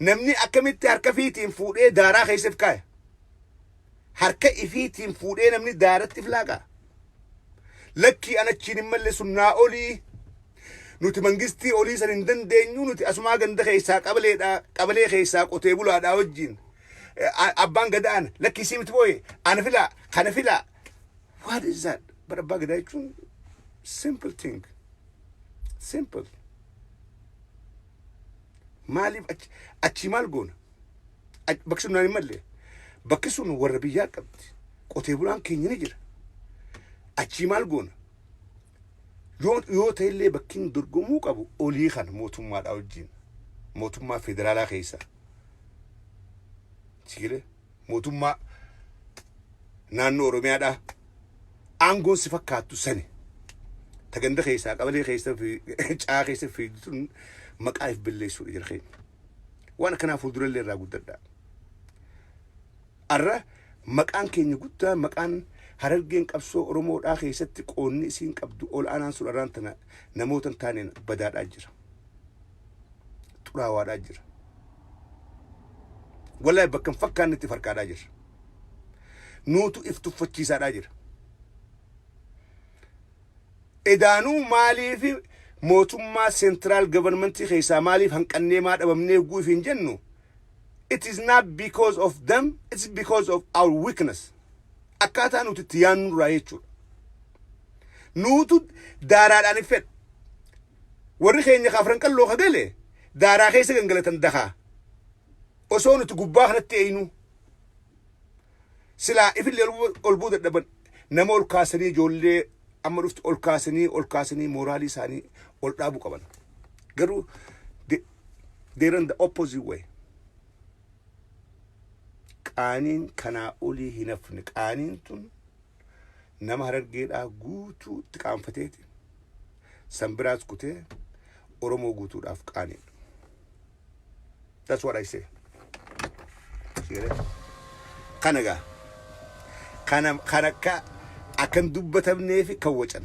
Namni akkamitti harka fiitiin fuudhee daaraa keessa if kaaya? Harka ifiitiin fuudhee namni daaratti if laaqaa? Lakkii, anachiin hin malle, sunnaa olii. Nuti mangistii olii san hin dandeenyu. Nuti asumaa ganda keessaa, qabaleedha, qabalee keessaa qotee bulaadhaa wajjin. Abbaan gadaan lakkii sii miti, booye ana filaa, kana filaa. What is that? Bara abbaa gadaa jechuun simple thing. Simple. Maaliif achi maal goona? Bakki sun naan hin malle. Bakki sun warra biyyaa qabdi. Qotee bulaan keenya ni jira. Achii maal goona? Yoo ta'ellee bakki dorgomuu qabu olii kana mootummaadhaa wajjin. Mootummaa federaalaa keessa. Sigilee mootummaa naannoo Oromiyaadhaa aangoon si fakkaattu sani. Ta ganda keessaa, qabalee keessa fi caa keessa fiigdu tun maqaa if balleessuudha jira keenya. Waan akkanaa fuuldurallee irraa guddadhaa. Arra maqaan keenya guddaa, maqaan Harargeen qabsoo Oromoodhaa keessatti qoonni isiin qabdu ol aanaan sun arraan tana namoota hin taaneen badaadhaa jira. Xuraawaadhaa jira. Wallahi bakka hin fakkaannetti farqaadhaa jira. Nuutu if tuffachiisaadhaa jira. Edaanuu maaliif mootummaa central governmentii keessaa maaliif hanqannee, maa dhabamnee guuf hin jennu? It is not because of them, it's because of our weakness. Akkaataa nuti itti yaadnu irraa jechuudha. Nuutu daaraadhaan hin fedha. Warri keenya kaafran qalloo ka gale daaraa keessa gangalatan dakaa. Osoo nuti gubbaa kanatti eeynu silaa ifillee ol bu'uu dadhaban, nama ol kaasanii, ijoollee amma dhuftu ol kaasanii, ol kaasanii mooraalii isaanii ol dhaabuu qaban. Garuu they run the opposite way. Qaaniin kanaa olii hin hafne. Qaaniin tun nama Harargeedhaa guutuu itti qaanfateeti. San biraas kutee Oromoo guutuudhaaf qaaniidha. That's what I say. Kana gaa. Kana kan akka akkan dubbatamnee fi kan wacan.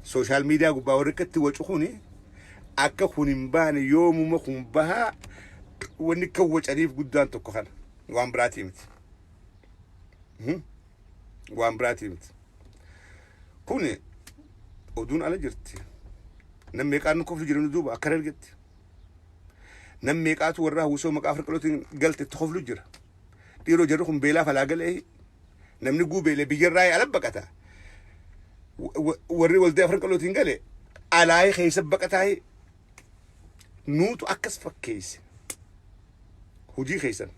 Social media gubbaa warri akkatti wacu kuni akka kun hin baane, yoomuma kun bahaa, wanni kan wacaniif guddaan tokko kana. Waan biraatii miti. Waan biraatii miti. Kuni oduun ala jirti. Nam meeqaan nu koflu jiran duuba akka argetti. Nam meeqaatu warra hawwisoo maqaa Afriqalootiin galte itti koflu jira. Dhiiroo, jarri kun beelaaf alaa galee, namni guubeelee biyyarraa ala baqata. Warri waldaa Afriqalootiin gale alaa keessa baqataa, nuutu akkas fakkeesse. Hojii keessan.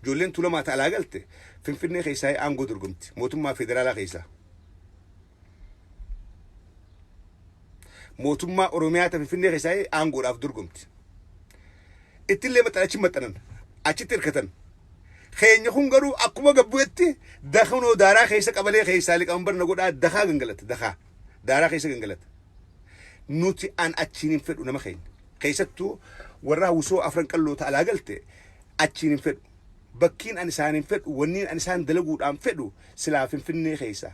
Ijoolleen Tuulamaa alaa galte Finfinnee keessaa aangoo dorgomti mootummaa federaalaa keessaa. Mootummaa Oromiyaa ta Finfinnee keessaa aangoodhaaf dorgomti. Ittillee maxxan, achi maxxanan, achitti hirkatan. Keenya kun garuu akkuma gabbu'etti dakanoo daaraa keessa, qabalee keessaa liqambar na godhaa, dakaa gangalata, dakaa daaraa keessa gangalata. Nuti an achiin hin fedhu nama keenya. Keessattuu warra hawwisoo Afran Qalloota alaa galte achiin hin fedhu. Bakkiin an isaan hin fedhu, wanniin an isaan dalaguudhaan fedhu silaa Finfinnee keessa.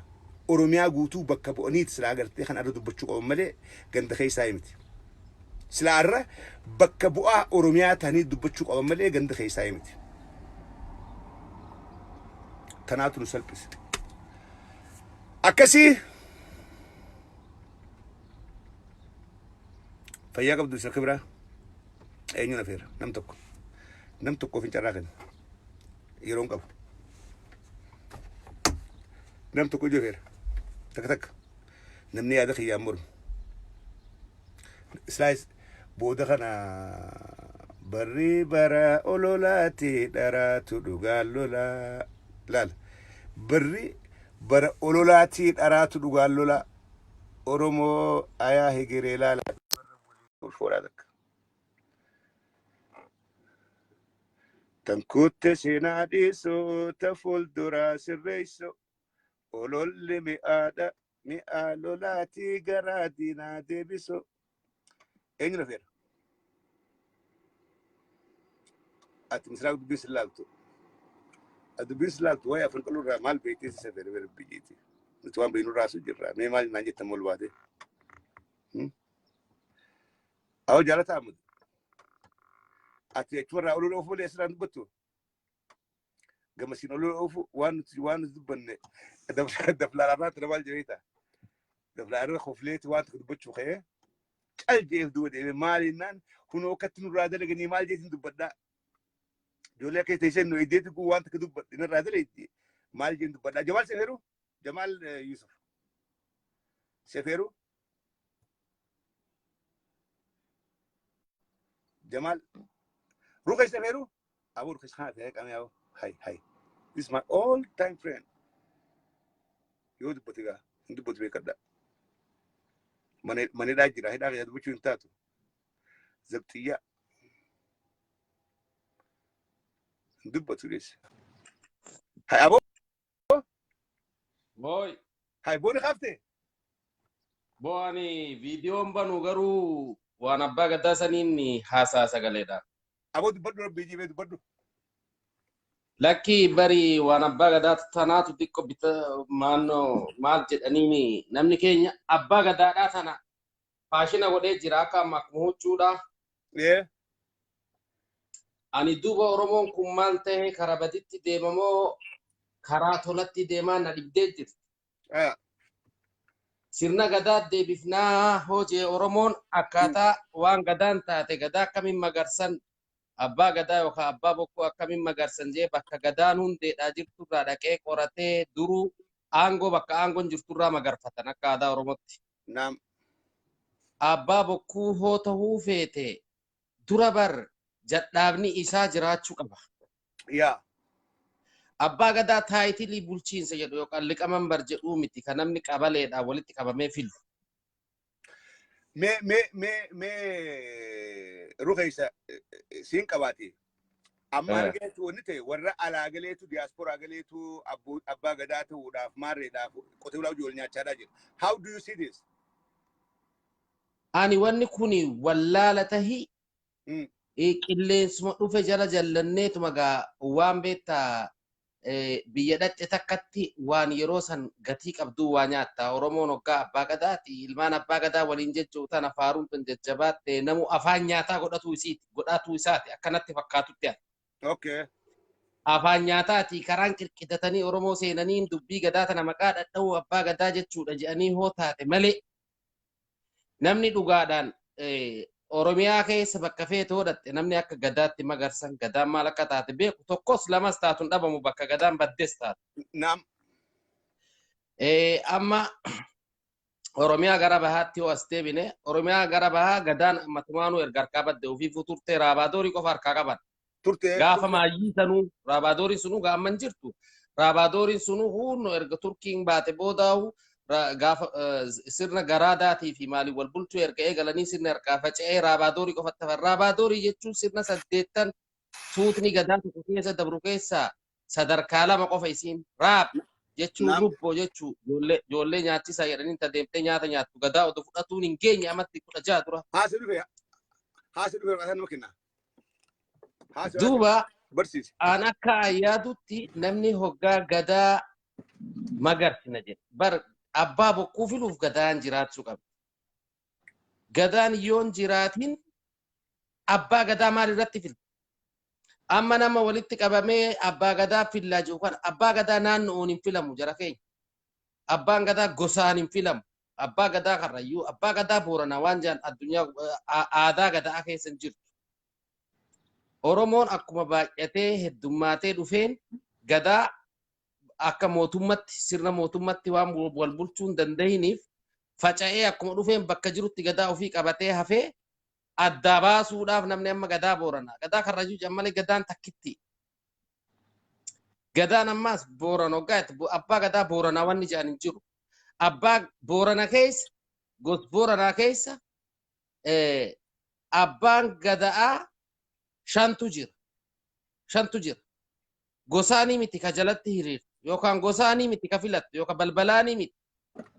Oromiyaa guutuu bakka bu'aniiti silaa gartee kan irra dubbachuu qaban malee ganda keessaa miti. Silaa irra bakka bu'aa Oromiyaa ta'anii dubbachuu qaban malee ganda keessaa miti. Tanaatu nu salphise. Akkasii fayyaa qabdu isa kibiraa eenyuun afeera? Nam tokko, nam tokkoof hin carraa kenna, yeroon qabu. Nam tokko ijoo afeera, takka takka namni yaada kiyyaan mormu. Islaayis booda kana barri bara ololaati, dharaatu dhugaan lolaa. Laala, barri bara ololaatii, dharaatu dhugaan lolaa. Oromoo ayaa hegeree laala. Ulfoodhaa takka. Tan kutte seenaa dhiisuu, ta fuulduraa sirreessu. Ololli mi'aadha, mi'aa lolaatii garaa diinaa deebisu. Eenyu lafeera? Ati misiraaq dubbiin sin laaltu. Ati dubbiin sin laaltu waa'ee afran qaluu irraa maal beektee si safeere bira biyyiiti. Nuti waan beeknu irraa asuu jirra. Mee maal naan jettan ol baate? Awoo jaalata Ahmad. Ati achuma irraa oluu oofu malee asirraan dubbattu. Gamasiin oluu oofu waan nuti dubbanne daflaan irraa maal jedheeta? Daflaan irra kofleeti waan tokko dubbachuu ka'ee cal jeef duuba deeme maalinnaan kunoo akkatti nurraa dalaganii maal jeetiin dubbadhaa. Ijoollee akka teessee nu iddeetti kun waan takka dubbadhe narraa dalagdi maal jeen dubbadhaa. Jamaal Seferuu? Jamaal Yusuf. Seferuu? Jamaal. Ruqee Seferuu? Aboo ruqee kana ta'ee qamee aboo. Hay hay. This is my all time friend. Yoo dubbate gaa hin dubbatu beekadha. Manedhaa jira hidhaa keessa dubbachuu hin taatu. Zabxiyyaa. Hin dubbatu deesse. Hay aboo. Boy, Hay booni kaaftee. Boo, ani viidiyoon banu garuu waan abbaa gadaa saniin haasaa sagaleedha. Aboo dubbadhu, rabbii jibee dubbadhu. Lakki bari waan abbaa gadaa tanaatu xiqqoo bita maannoo maal jedhaniini namni keenya abbaa gadaadhaa tana faashina godhee jira akka amma akkuma huccuudha. Ani duuba Oromoon kun maal ta'e, karaa baditti deemamoo karaa tolatti deemaa na dhibdee jirti. Sirna gadaa deebifnaa hojii Oromoon akkaataa waan gadaan taate, gadaa akkamiin magarsan, abbaa gadaa yookaan abbaa bokkuu akkamiin magarsan jee bakka gadaan hundeedhaa jirturraa dhaqee qoratee duruu aangoo bakka aangoon jirturraa magarfatan akka aadaa Oromootti. Naam. Abbaa bokkuu hoo ta'uu feete dura bar jadhaabni isaa jiraachuu qaba. Abbaa gadaa taayitilii bulchiinsa jedhu yookaan liqamanbar jedhuu miti kan namni qabaleedhaan walitti qabamee filu. Mee ruqeessa siin qabaate. Amma argeetu wanni ta'e warra alaa galeetu, diyaasporaa galeetu abbaa gadaa ta'uudhaaf maarreedhaaf qotee bulaa hojii wal nyaachaadhaa jira. How do you see this? Ani wanni kuni wallaala tahi qilleensuma dhufe jala jallanneetuma gaa waan beektaa biyya dhaqxe takkatti waan yeroo san gatii qabduu waa nyaatta. Oromoon hoggaa abbaa gadaati. Ilmaan abbaa gadaa waliin jechuu tana faaruun tun jajjabaatte namu afaan nyaataa godhatu isiiti godhatu isaati akkanatti fakkaatutti ani. Afaan nyaataati karaan qirqidatanii Oromoo seenanii dubbii gadaa tana maqaa dhadha'uu abbaa gadaa jechuudha jedhanii hoo taate malee namni dhugaadhaan Oromiyaa keessa bakka feete hodhatte namni akka gadaatti magarsan, gadaan maal akka taate beeku tokkos lamas taatun dhabamu bakka gadaan baddes taatu. Naam. Amma Oromiyaa gara bahaatti yoo as deebine, Oromiyaa gara bahaa gadaan ammatumaanuu erga harkaa badde ofiifuu turte, raabaadoorii qofa harkaa qaban. Turte. Gaafa maayyii sanuu raabaadooriin sunuu gaamman jirtu. Raabadooriin sunuu hunno erga Turkiin baate boodaahu gaafa sirna garaadaatii fi maaliin wal bulchuu erga eegalanii sirni harkaa faca'ee raabaadorii qofatti hafan. Raabaadorii jechuun sirna saddeettan tuutni gadaa tokko keessa dabru keessaa sadarkaa lama qofa isiin raab jechuun rubboo jechuu ijoollee nyaachisaa jedhanii tadeemtee nyaata nyaattu gadaa odoo fudhatuun hin geenye amatti 16 dura. Haasi dhufe haasi dhufe maqaa nama kenna. Haasi Duuba barsiisi. Aan akka ayyaadutti namni hoggaa gadaa magarsina jedhe bar abbaa bokkuu filuuf gadaan jiraachuu qaba. Gadaan yoon jiraatin abbaa gadaa maal irratti filta? Amma nama walitti qabamee abbaa gadaa fillaa jiru kana, abbaa gadaa naannoon hin filamu jara keenya. Abbaan gadaa gosaan hin filamu. Abbaa gadaa Karrayyuu, abbaa gadaa Booranaa waan jedhan addunyaa aadaa gadaa keessa hin jirtu. Oromoon akkuma baay'atee heddummaatee dhufeen gadaa akka mootummatti, sirna mootummatti waan wal bulchuu hin danda'iniif faca'ee akkuma dhufeen bakka jirutti gadaa ofii qabatee hafee addaa baasuudhaaf namni amma gadaa Booranaa, gadaa Karrayyuu jedhan malee gadaan takkitti. Gadaan ammaas Booran hoggaa abbaa gadaa Booranaa wanni jedhan hin jiru. Abbaa Boorana keessa, gos Booranaa keessa abbaan gada'aa shantu jira. Shantu jira. Gosaanii miti ka jalatti hiriirtu yookaan gosaanii miti ka filattu yookaan balbalaanii miti.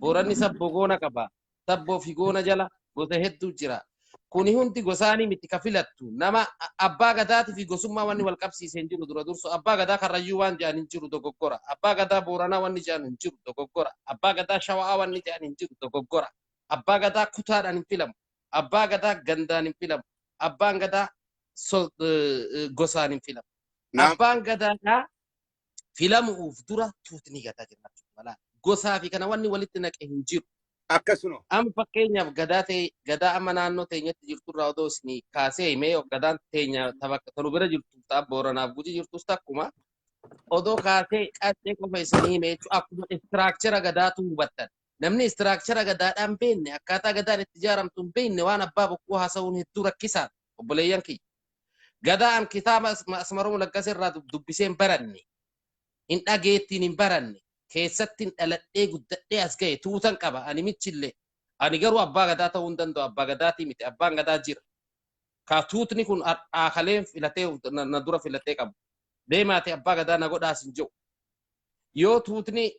Booranni sabboo goona qaba. Sabboo fi goona jala gosa hedduu jira. Kuni hundi gosaanii miti ka filattu. Nama abbaa gadaatii fi gosummaa wanni wal qabsiisee hin jiru dura dursu. Abbaa gadaa Karrayyuu waan jedhan hin jiru, dogoggora. Abbaa gadaa Booranaa wanni jedhan hin jiru, dogoggora. Abbaa gadaa Shawaa wanni jedhan hin jiru, dogoggora. Abbaa gadaa kutaadhaan hin filamu. Abbaa gadaa gandaan hin filamu. Abbaan gadaa gosaan hin filamu. Abbaan gadaadhaa filamuuf dura tuutni gadaa jiraachuu mala. Gosaa fi kana wanni walitti naqe hin jiru. Akkasuma. Amma fakkeenyaaf gadaa ta'e, gadaa amma naannoo teenyatti jirturraa odoo isinii kaasee himee, gadaan teenya tanu bira jirtu ta'a, Booranaaf Gujii jirtus takkuma odoo kaasee qaccee qofa isinii hime jechuudha. Akkuma structure gadaatu hubattan. Namni structure gadaadhaan beekne, akkaataa gadaan itti ijaaramtu hin beekne, waan abbaa bokkuu haasa'uun hedduu rakkisaadha, obboleeyyan kiyya. Gadaan kitaaba Asmaroom Laggasee irraa dubbisee hin baranne. Hin dhageettiin hin baranne. Keessatti hin dhaladhee guddadhee as ga'e, tuutan qaba ani michillee. Ani garuu abbaa gadaa ta'uu hin danda'u, abbaa gadaatii miti, abbaan gadaa jira. Ka tuutni kun akaleen filatee na dura filatee qabu. Deemaate abbaa gadaa na godhaas hin jiru. Yoo tuutni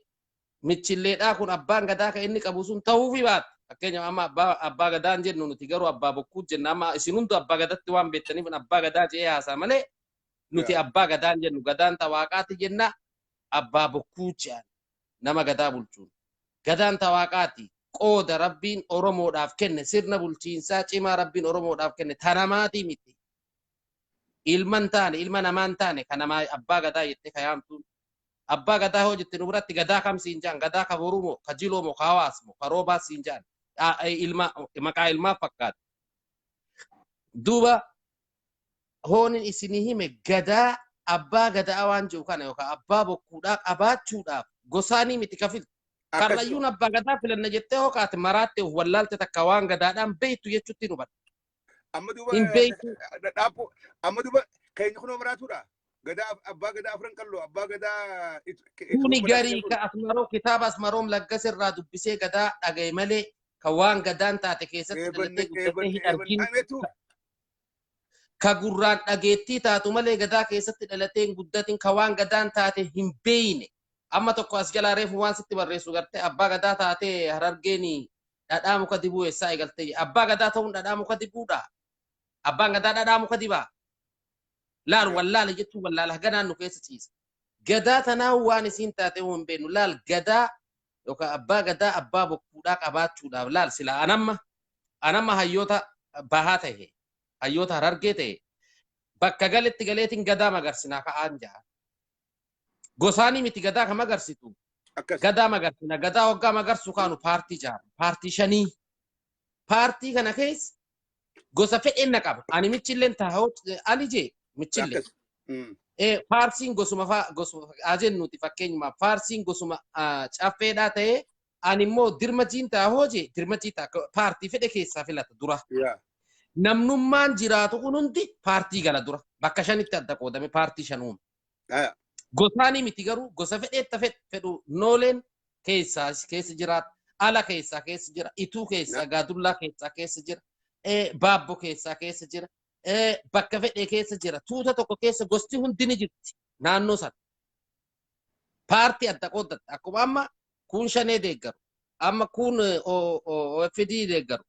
michilleedhaa kun abbaan gadaa kan inni qabu sun ta'uufi baate. Fakkeenyaaf amma abbaa gadaa hin jennu nuti, garuu abbaa bokkuu jenna. Amma isin hundu abbaa gadatti waan beektaniif abbaa gadaa jedhee haasaa malee nuti abbaa gadaa hin jennu. Gadaan ta waaqaati jenna, abbaa bokkuu jedhan nama gadaa bulchuun. Gadaan ta waaqaati. Qooda Rabbiin Oromoodhaaf kenne, sirna bulchiinsaa cimaa Rabbiin Oromoodhaaf kenne, ta namaatii miti. Ilma hin taane, ilma namaa hin taane kan namaa abbaa gadaa jettee kayaamtuun. Abbaa gadaa hoo jette nu biratti gadaa kam siin jedhan? Gadaa ka boruu moo, ka jiloo moo, ka hawaas moo, ka roobaas siin jedhan? Ilma maqaa ilmaa fakkaata. Duuba hoonin isinii hime, gadaa abbaa gadaa waan jiru kana yookaan abbaa bokkuudhaa qabaachuudhaaf gosaanii miti ka filtu. Karrayyuun abbaa gadaa filanna jettee hoo kaate maraatte, of wallaalte, takka waan gadaadhaan beektu jechuutti nu hubadha. Amma duuba Hin beektu. Dhaabbo amma duuba keenya kunoo maraatuudha. Gadaa abbaa gadaa Afran Qalloo, abbaa gadaa Kuni garii ka Asmaroo kitaaba Asmaroom Laggasa irraa dubbisee gadaa dhagaye malee ka waan gadaan taate keessatti dhalatee guddatee hin argin. Ka gurraan dhageettii taatu malee gadaa keessatti dhalatee hin guddatin, ka waan gadaan taate hin beeyne. Amma tokko as jalaa reefu waan sitti barreessu gartee, abbaa gadaa taatee Harargeen dhadhaa muka dibuu eessaa eegaltee? Abbaa gadaa ta'uun dhadhaa muka dibuudha. Abbaan gadaa dhadhaa muka dibaa. Laal, wallaala jechuun wallaala ganaan nu keessa ciisa. Gadaa tanaa waan isiin taate hin beeknu. Laal, gadaa yookaan abbaa gadaa abbaa bokkuudhaa qabaachuudhaaf, laal, sila anamma hayyoota bahaa ta'e, hayyoota Harargee ta'e, bakka galetti galeetiin gadaa magarsinaa ka'aan ja'a. Gosaanii miti gadaa ka magarsitu. Gadaa magarsina. Gadaa waggaa magarsu kaanu paartii jaara. Paartii shanii. Paartii kana keessa gosa fedheen na qaba. Ani michilleen taa'oo ali jee michillee. Faarsiin gosuma gosuma haa jennuuti, fakkeenyumaaf faarsiin gosuma caffeedhaa ta'ee, ani immoo dirmajiin taa'oo jee dirmajii ta'a, paartii fedhe keessaa filata dura. Namnummaan jiraatu kun hundi paartii gala dura. Bakka shanitti adda qoodame, paartii shan uume. Gosaanii miti garuu, gosa fedheetta fedhu nooleen keessaa keessa jiraata. Ala keessaa keessa jira. Ituu keessaa, gaadullaa keessaa keessa jira. Baabbo keessaa keessa jira. Bakka fedhe keessa jira. Tuuta tokko keessa gosti hundi ni jirti naannoo sana. Paartii adda qooddatte. Akkuma amma kun shanee deeggaru. Amma kun OFD deeggaru.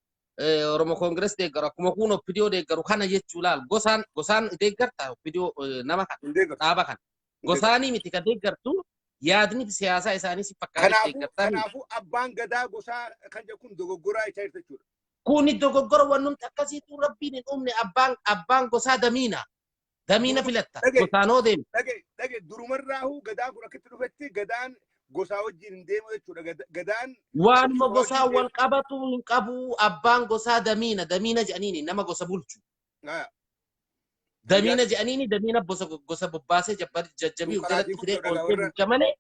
Oromo Congress deeggaru. Akkuma kun OPDO deeggaru kana jechuu, laal, gosaan gosaan deeggarta OPDO nama kana, dhaaba kana. Gosaanii miti ka deeggartu, yaadni siyaasaa isaanii si fakkaatee deeggartaa miti. Kanaafuu abbaan gadaa gosaa kan jedhu kun dogoggoraa isaa jirti jechuudha. Kuni dogoggora, wannumti akkasiitu Rabbiin hin uumne. Abbaan gosaa damiina. Damiina filatta. Gosaan hoo deemu. Dhage dhage, durumarraahuu gadaan kun akkitti dhufetti gadaan gosaa wajjin hin deemu jechuudha. Gadaan Waanuma gosaa wal qabatu hin qabu. Abbaan gosaa damiina. Damiina jedhaniini nama gosa bulchu. Damiina jedhaniini damiina gosa bobbaasee jajjabii of jalatti fidee oolchee bulcha malee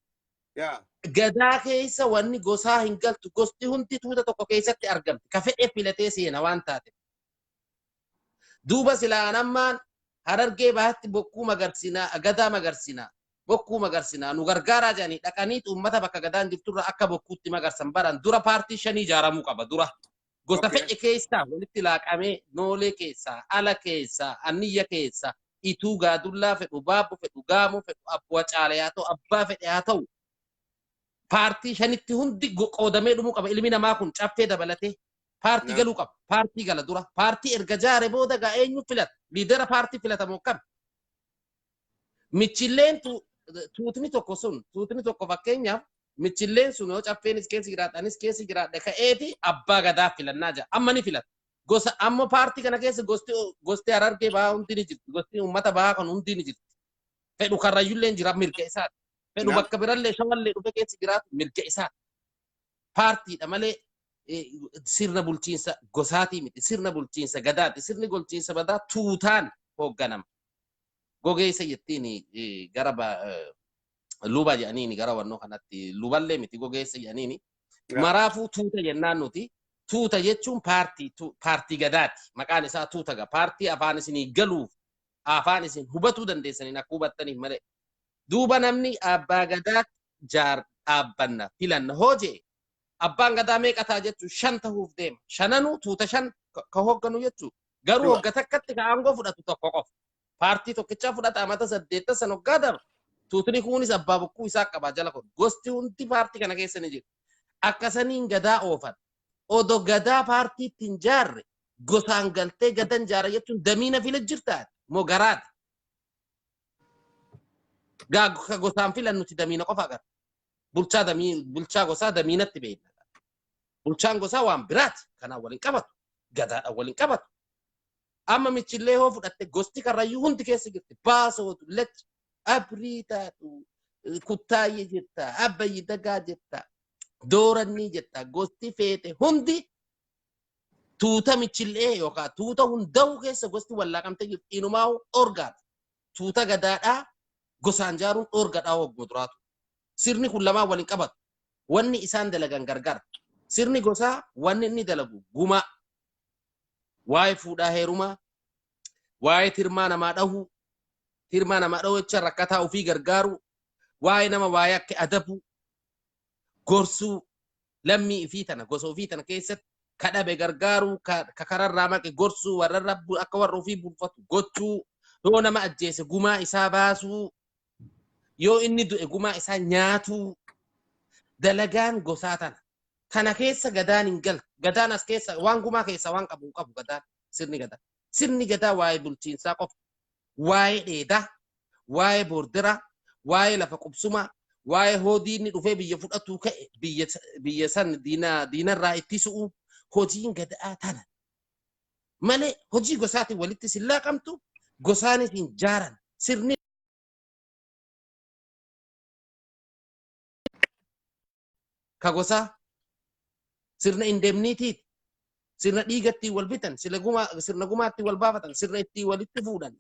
gadaa keessa wanni gosaa hin galtu. Gosti hundi tuuta tokko keessatti argamti. Ka fedhe filatee seena waan taate. Duuba silaan ammaan Harargee Bahaatti bokkuu magarsinaa, gadaa magarsinaa, bokkuu magarsinaa, nu gargaaraa jedhanii dhaqaniitu uummata bakka gadaan jirturra akka bokkuutti magarsan baran dura paartii shanii ijaaramuu qaba dura. Gosa fedhe keessaa walitti laaqamee, noolee keessaa, ala keessaa, anniyya keessaa, ituu gaadullaa fedhu, baabbu fedhu, gaamuu fedhu, abbu'a caale haa ta'u, abbaa fedhe haa ta'u. Paartii shanitti hundi qoodamee dhumuu qaba. Ilmi namaa kun caffee dabalatee. Paartii galuu qaba. Paartii gala dura. Paartii erga jaare booda gaa eenyu filata? Liidera paartii filatamoo kam? Michilleen tuutni tokko sun, tuutni tokko fakkeenyaaf michilleen sun yoo caffeenis keessa jiraadha, anis keessa jiraadha ka'eeti abbaa gadaa filannaa jira. Amma ni filata. Gosa amma paartii kana keessa gosti Harargee bahaa hundi ni jirti. Gosti uummata bahaa kan hundi ni jirti. Fedhu Karrayyuullee jira, mirga isaati. Fedhu bakka birallee Shawallee dhufe keessa jiraatu, mirga isaati. Paartiidha malee sirna bulchiinsa gosaatii miti. Sirna bulchiinsa gadaati. Sirni bulchiinsa gadaa tuutaan hoogganama. Gogeessa jettiin gara luba jedhaniini gara wannoo kanatti luballee miti, gogeessa jedhaniini. Maraafuu tuuta jennaan nuti. Tuuta jechuun paartii, paartii gadaati. Maqaan isaa tuuta ga. Paartii afaan isinii galuuf, afaan isin hubatuu dandeessaniin akka hubattaniif malee. Duuba namni abbaa gadaa jaar dhaabbanna filanna hoo jee, abbaan gadaa meeqa ta'a jechuun 5 ta'uuf deema. Shananuu tuuta 5 ka hoogganu jechuudha. Garuu hogga takkatti ka aangoo fudhatu tokko qofa. Paartii tokkichaa fudhata, amata 8 san hoggaa darba. Tuutni kunis abbaa bokkuu isaa qaba jala kun. Gosti hundi paartii kana keessa ni jiru. Akkasaniin gadaa oofan. Odoo gadaa paartiitti hin jaarre gosaan galtee gadan jaara jechuun damiina fila jirtaati moo garaati? Gaa gosaan filan nuti damiina qofa agarra. Bulchaa damii, bulchaa gosaa damiinatti beekna. Bulchaan gosaa waan biraati. Kanaan waliin qabatu. Gadaadhaan waliin qabatu. Amma michillee hoo fudhatte gosti Karrayyuu hundi keessa jirti. Baasootu, Lachi, Abrii taatu, Kuttaayyee jirta, Abbayyi Dagaa jirta, Doorannii jirta. Gosti feete hundi tuuta michillee yookaan tuuta hunda'uu keessa gosti wallaaqamtee jirti. Inumaa dhoorgaadha. Tuuta gadaadhaa gosaan jaaruun dhoorgadhaa hoggoo duraatu. Sirni kun lamaan waliin qabatu. Wanni isaan dalagan gargar. Sirni gosaa wanni inni dalagu gumaa. Waa'ee fuudhaa heerumaa, waa'ee tirmaa namaa dhahuu, tirmaa namaa dhahuu jecha rakkataa ofii gargaaruu, waa'ee nama waa'ee akka adabuu, gorsuu, lammii ifii tana gosa ofii tana keessatti kadhabe gargaaruu, ka kararraa maqe gorsuu, warra akka warra ofii bulfatu gochuu, yoo nama ajjeese gumaa isaa baasuu, yoo inni du'e gumaa isaa nyaatuu, dalagaan gosaa tana. Tana keessa gadaan hin galtu. Gadaan as keessa waan gumaa keessa waan qabu hin qabu gadaan, sirni gadaa. Sirni gadaa waa'ee bulchiinsaa qofa. Waa'ee dheedaa, waa'ee boordiraa, waa'ee lafa qubsumaa, waa'ee hoo diinni dhufee biyya fudhatuu ka'e biyya san diinarraa ittisu'u, hojiin gadaa tana. Malee hojii gosaatiin walitti sin laaqamtu, gosaanis hin jaaran. Sirni ka gosaa sirna indemnitiiti. Sirna dhiigatti wal bitan, sirna gumaatti wal baafatan, sirna ittiin walitti fuudhan,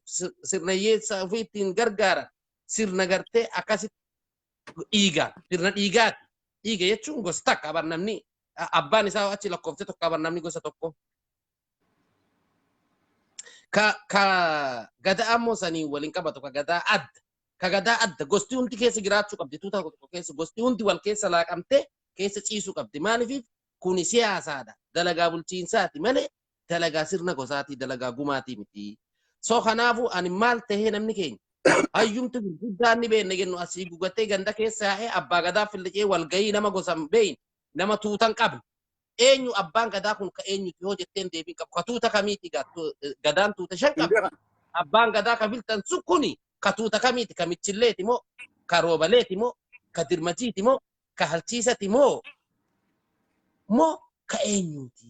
sirna hiyyeessa ofii ittiin gargaaran, sirna gartee akkasitti dhiigaa, sirna dhiigaati. Dhiiga jechuun gosa takka abar namni abbaan isaa achi lakkoofte tokko abar namni gosa tokko. Ka gadaa ammoo sanii waliin qabatu, ka gadaa adda. Ka gadaa adda gosti hundi keessa jiraachuu qabdi, tuuta tokko keessa gosti hundi wal keessa laaqamtee keessa ciisuu qabdi. Maaliif kuni siyaasaadha. Dalagaa bulchiinsaati malee dalagaa sirna gosaatii, dalagaa gumaatii miti. So kanaafuu ani maal tahee namni keenya hayyumti gurguddaan ni beekna jennu asii gugatee ganda keessa yaa'ee abbaa gadaa fillicee walgahii nama gosa hin beekne, nama tuutan qabne. Eenyu abbaan gadaa kun, ka eenyuti yoo jetteen deebiin qabu, ka tuuta kamiiti? Gadaan tuuta 5 qabdi. Abbaan gadaa ka filtan sun kuni ka tuuta kamiiti? Ka michilleeti moo, ka roobaleeti moo, ka dirmajiiti moo, ka halchiisati moo ka eenyuti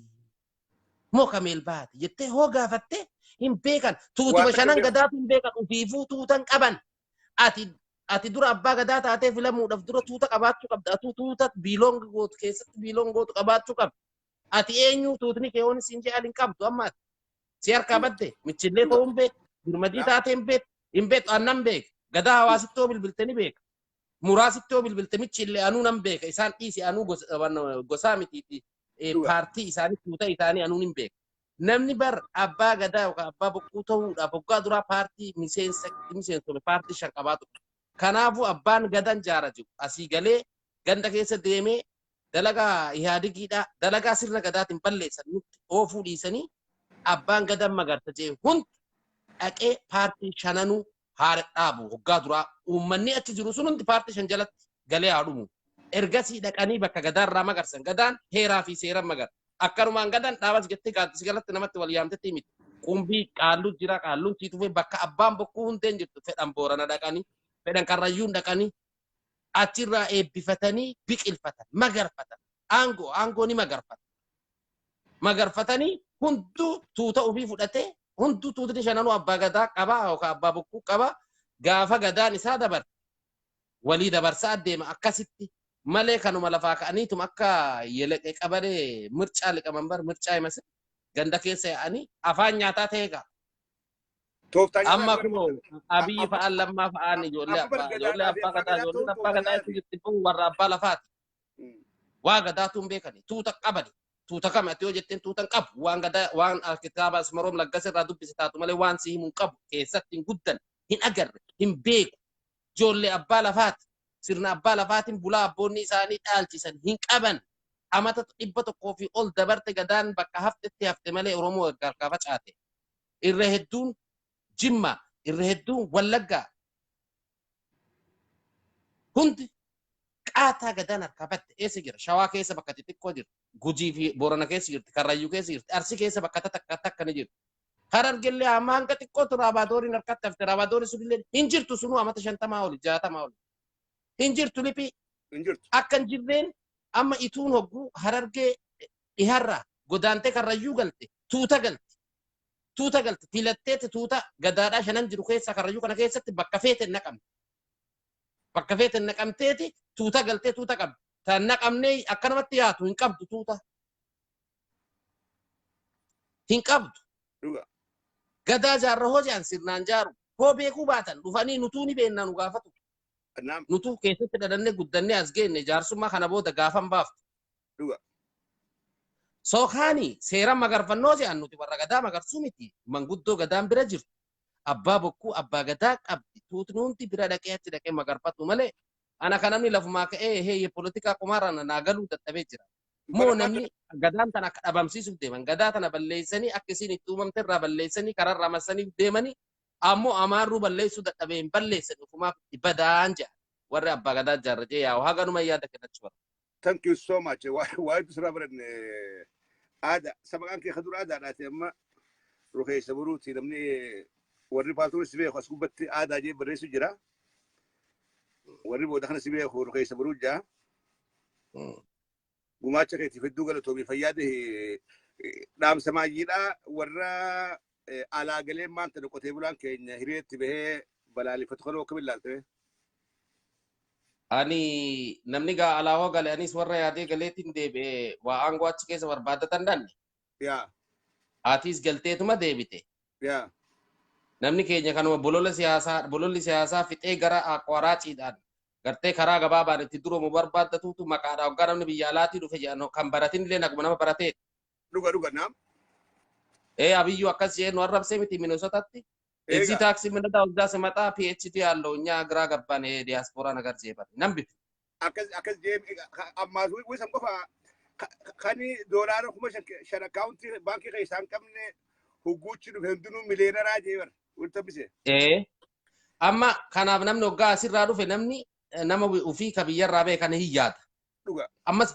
moo ka meelbaati jettee hoo gaafatte hin beekan. Tuutuma shanan gadaatu hin beekan, ofiifuu tuutan qaban. Ati dura abbaa gadaa taatee filamuudhaaf dura tuuta qabaachuu qabda. Atuu tuuta biiloon gootu keessatti biiloon gootu qabaachuu qabda. Ati eenyu tuutni kee hoon siin jedhan hin qabdu amma ati. Si harkaa badde, michillee ta'uu hin beektu, dirmadii taatee hin beektu, hin beektu annan beeka. Gadaa hawaasitti hoo bilbilte ni beeka. Muraasitti hoo bilbilte michillee anuu nan beeka. Isaan dhiisi, anuu gosaa mitiiti. Paartii isaanii, tuuta isaanii anuun hin beeka. Namni bar abbaa gadaa yookaan abbaa bokkuu ta'uudhaaf waggaa duraa paartii miseensa miseensota paartii 5 qabaatu. Kanaafuu abbaan gadan jaara jiru asii galee ganda keessa deemee dalagaa Ihaadigiidha, dalagaa sirna gadaatiin balleessan nutti oofuu dhiisanii, abbaan gadan magarta jee hundi dhaqee paartii shananuu haara dhaabu. Waggaa duraa uummanni achi jiru sun hundi paartii 5 jalatti galee haa dhumu. Ergasii dhaqanii bakka gadaarraa magarsan. Gadaan heeraa fi seera magar. Akkanumaan gadan dhaabas jettee gaaddisa jalatti namatti wal yaamtetti miti. Qumbii qaalluu jira, qaalluun sii dhufee bakka abbaan bokkuu hundeen jirtu fedhan Boorana dhaqanii, fedhan Karrayyuun dhaqanii achirraa eebbifatanii biqilfatan, magarfatan. Aangoo aangoo ni magarfatan. Magarfatanii hunduu tuuta ofii fudhatee, hunduu tuutni shananuu abbaa gadaa qabaa yookaan abbaa bokkuu qabaa, gaafa gadaan isaa dabarte walii dabarsaa deema. Akkasitti malee kanuma lafaa ka'aniituma akka yeleqee qabalee mircaa liqamanbar mircaa himasin ganda keessa yaa'anii afaan nyaataa ta'ee gaa. Tooftaan Amma kunoo Abiyyi fa'aan, Lammaa fa'aan ijoollee abbaa ijoollee abbaa gadaa, ijoolleen abbaa gadaa jechuun jirti kun warra abbaa lafaati. Waa gadaatu hin beekani, tuuta qabani. Tuuta kam ati yoo jetteen, tuuta hin qabu. Waan gadaa waan kitaaba Asmaroom Laggasa irraa dubbise taatu malee waan si himu hin qabu. Keessatti hin guddan, hin agarre, hin beeku. Ijoollee abbaa lafaati. Sirna abbaa lafaatiin bulaa abboonni isaanii dhaalchisan hin qaban. Amata 100 fi ol dabarte gadaan bakka haftetti hafte malee Oromoo harkaa facaate. Irra hedduun Jimma, irra hedduun Wallaggaa. Hundi qaataa gadaan harkaa batte. Eessa jira? Shawaa keessa bakka xixiqqoo jirti. Gujii fi Boorana keessa jirti. Karrayyuu keessa jirti. Arsii keessa bakka takka takka ni jirti. Harargellee amma hanga xiqqootu Raabadooriin harkatti hafte. Raabadooriin sunillee hin jirtu, sunuu amata 50 oli, 60 oli. Hin jirtu liphii. Hin jirtu. Akka hin jirreen amma ituun hogguu Harargee dhiharraa godaantee Karrayyuu galte, tuuta galte. Tuuta galte filatteeti, tuuta gadaadhaa shanan jiru keessa Karrayyuu kana keessatti bakka feete hin naqamte. Bakka feete hin naqamteeti tuuta galtee tuuta qabdi. Tan naqamnee akkanumatti yaatu hin qabdu, tuuta. Hin qabdu. Dhuga. Gadaa jaarra hoo jedhan sirnaan jaaru. Hoo beekuu baatan dhufanii nutuu ni beennaa nu gaafatu. Naam. Nutuu keessatti dhalannee guddannee as geenne, jaarsummaa kana booda gaafan baaftu. Dhuga. Sookaanii seera magarfannoo jedhan nuti warra gadaa magarsuu miti. Manguddoo gadaan bira jirtu. Abbaa bokkuu abbaa gadaa qabdi. Tuutni hundi bira dhaqee achi dhaqee magarfatu malee ana kan namni lafumaa ka'ee hee poolitikaa qumaarraan naa galuu dadhabee jira. Moo namni gadaan tana akka dhabamsiisuuf deeman, gadaa tana balleessanii, akka isiin itti uumamte irraa balleessanii kararraa massaniif deemanii, ammoo amaarruu balleessuu dadhabee hin balleessan, ofumaaf itti badaan jedha. Warri abbaa gadaa jaarra jee yaa'u haganuma yaada kennachuu barbaada. Thank you so much. Waa hedduu sirraa baranne. Aadaa sabaqaan kee kadura aadaadhaati, amma rukeessa boruuti. Namni warri paaltoon si beeku as gubbatti aadaa jee barreessu jira. Warri booda kana si beeku rukeessa boruu jaa. Gumaacha keetiif hedduu galatoomii, fayyaa ta'e. Dhaamsa maayyiidhaa warra alaa galee maanta qotee bulaan keenya hiriiratti bahee balaaleffatu kanoo akkamiin ilaalte? Ani namni gaa alaa hoo gale, anis warra yaadee galeetiin deebi'ee waa aangoo achi keessa barbaadatan dhanne. Atis galteetuma deebite. Namni keenya kanuma bolola siyaasaa, bololli siyaasaa fixee gara aqwaraaciidhaan gartee karaa gabaabaan itti duroomu barbaaddatuutu maqaadhaa hoggaa namni biyya alaatii dhufe jedhan kan baratin illee naguma nama barateeti. Dhuga dhuga, naam. Ee, Abiyyuu akkas jee nu arrabsee miti Minnesotatti? እዚህ ታክሲ የምነዳው እዛ ስመጣ PhD ያለው እኛ ግራ ገባን። ይሄ ዲያስፖራ ነገር ዜበር ነም ቢቱ Akkas akkas jee ammaas wisan qofa kani doolaara 5,000 akkaawuntii baankii keessaa hin qabne hugguuchi dhufe hundinuu miliyeenaraa jee bar wanta bise. Ee, amma kanaaf namni hoggaa asirraa dhufe namni nama ofii ka biyyarraa ba'e kana hin yaada. Dhuga. Ammas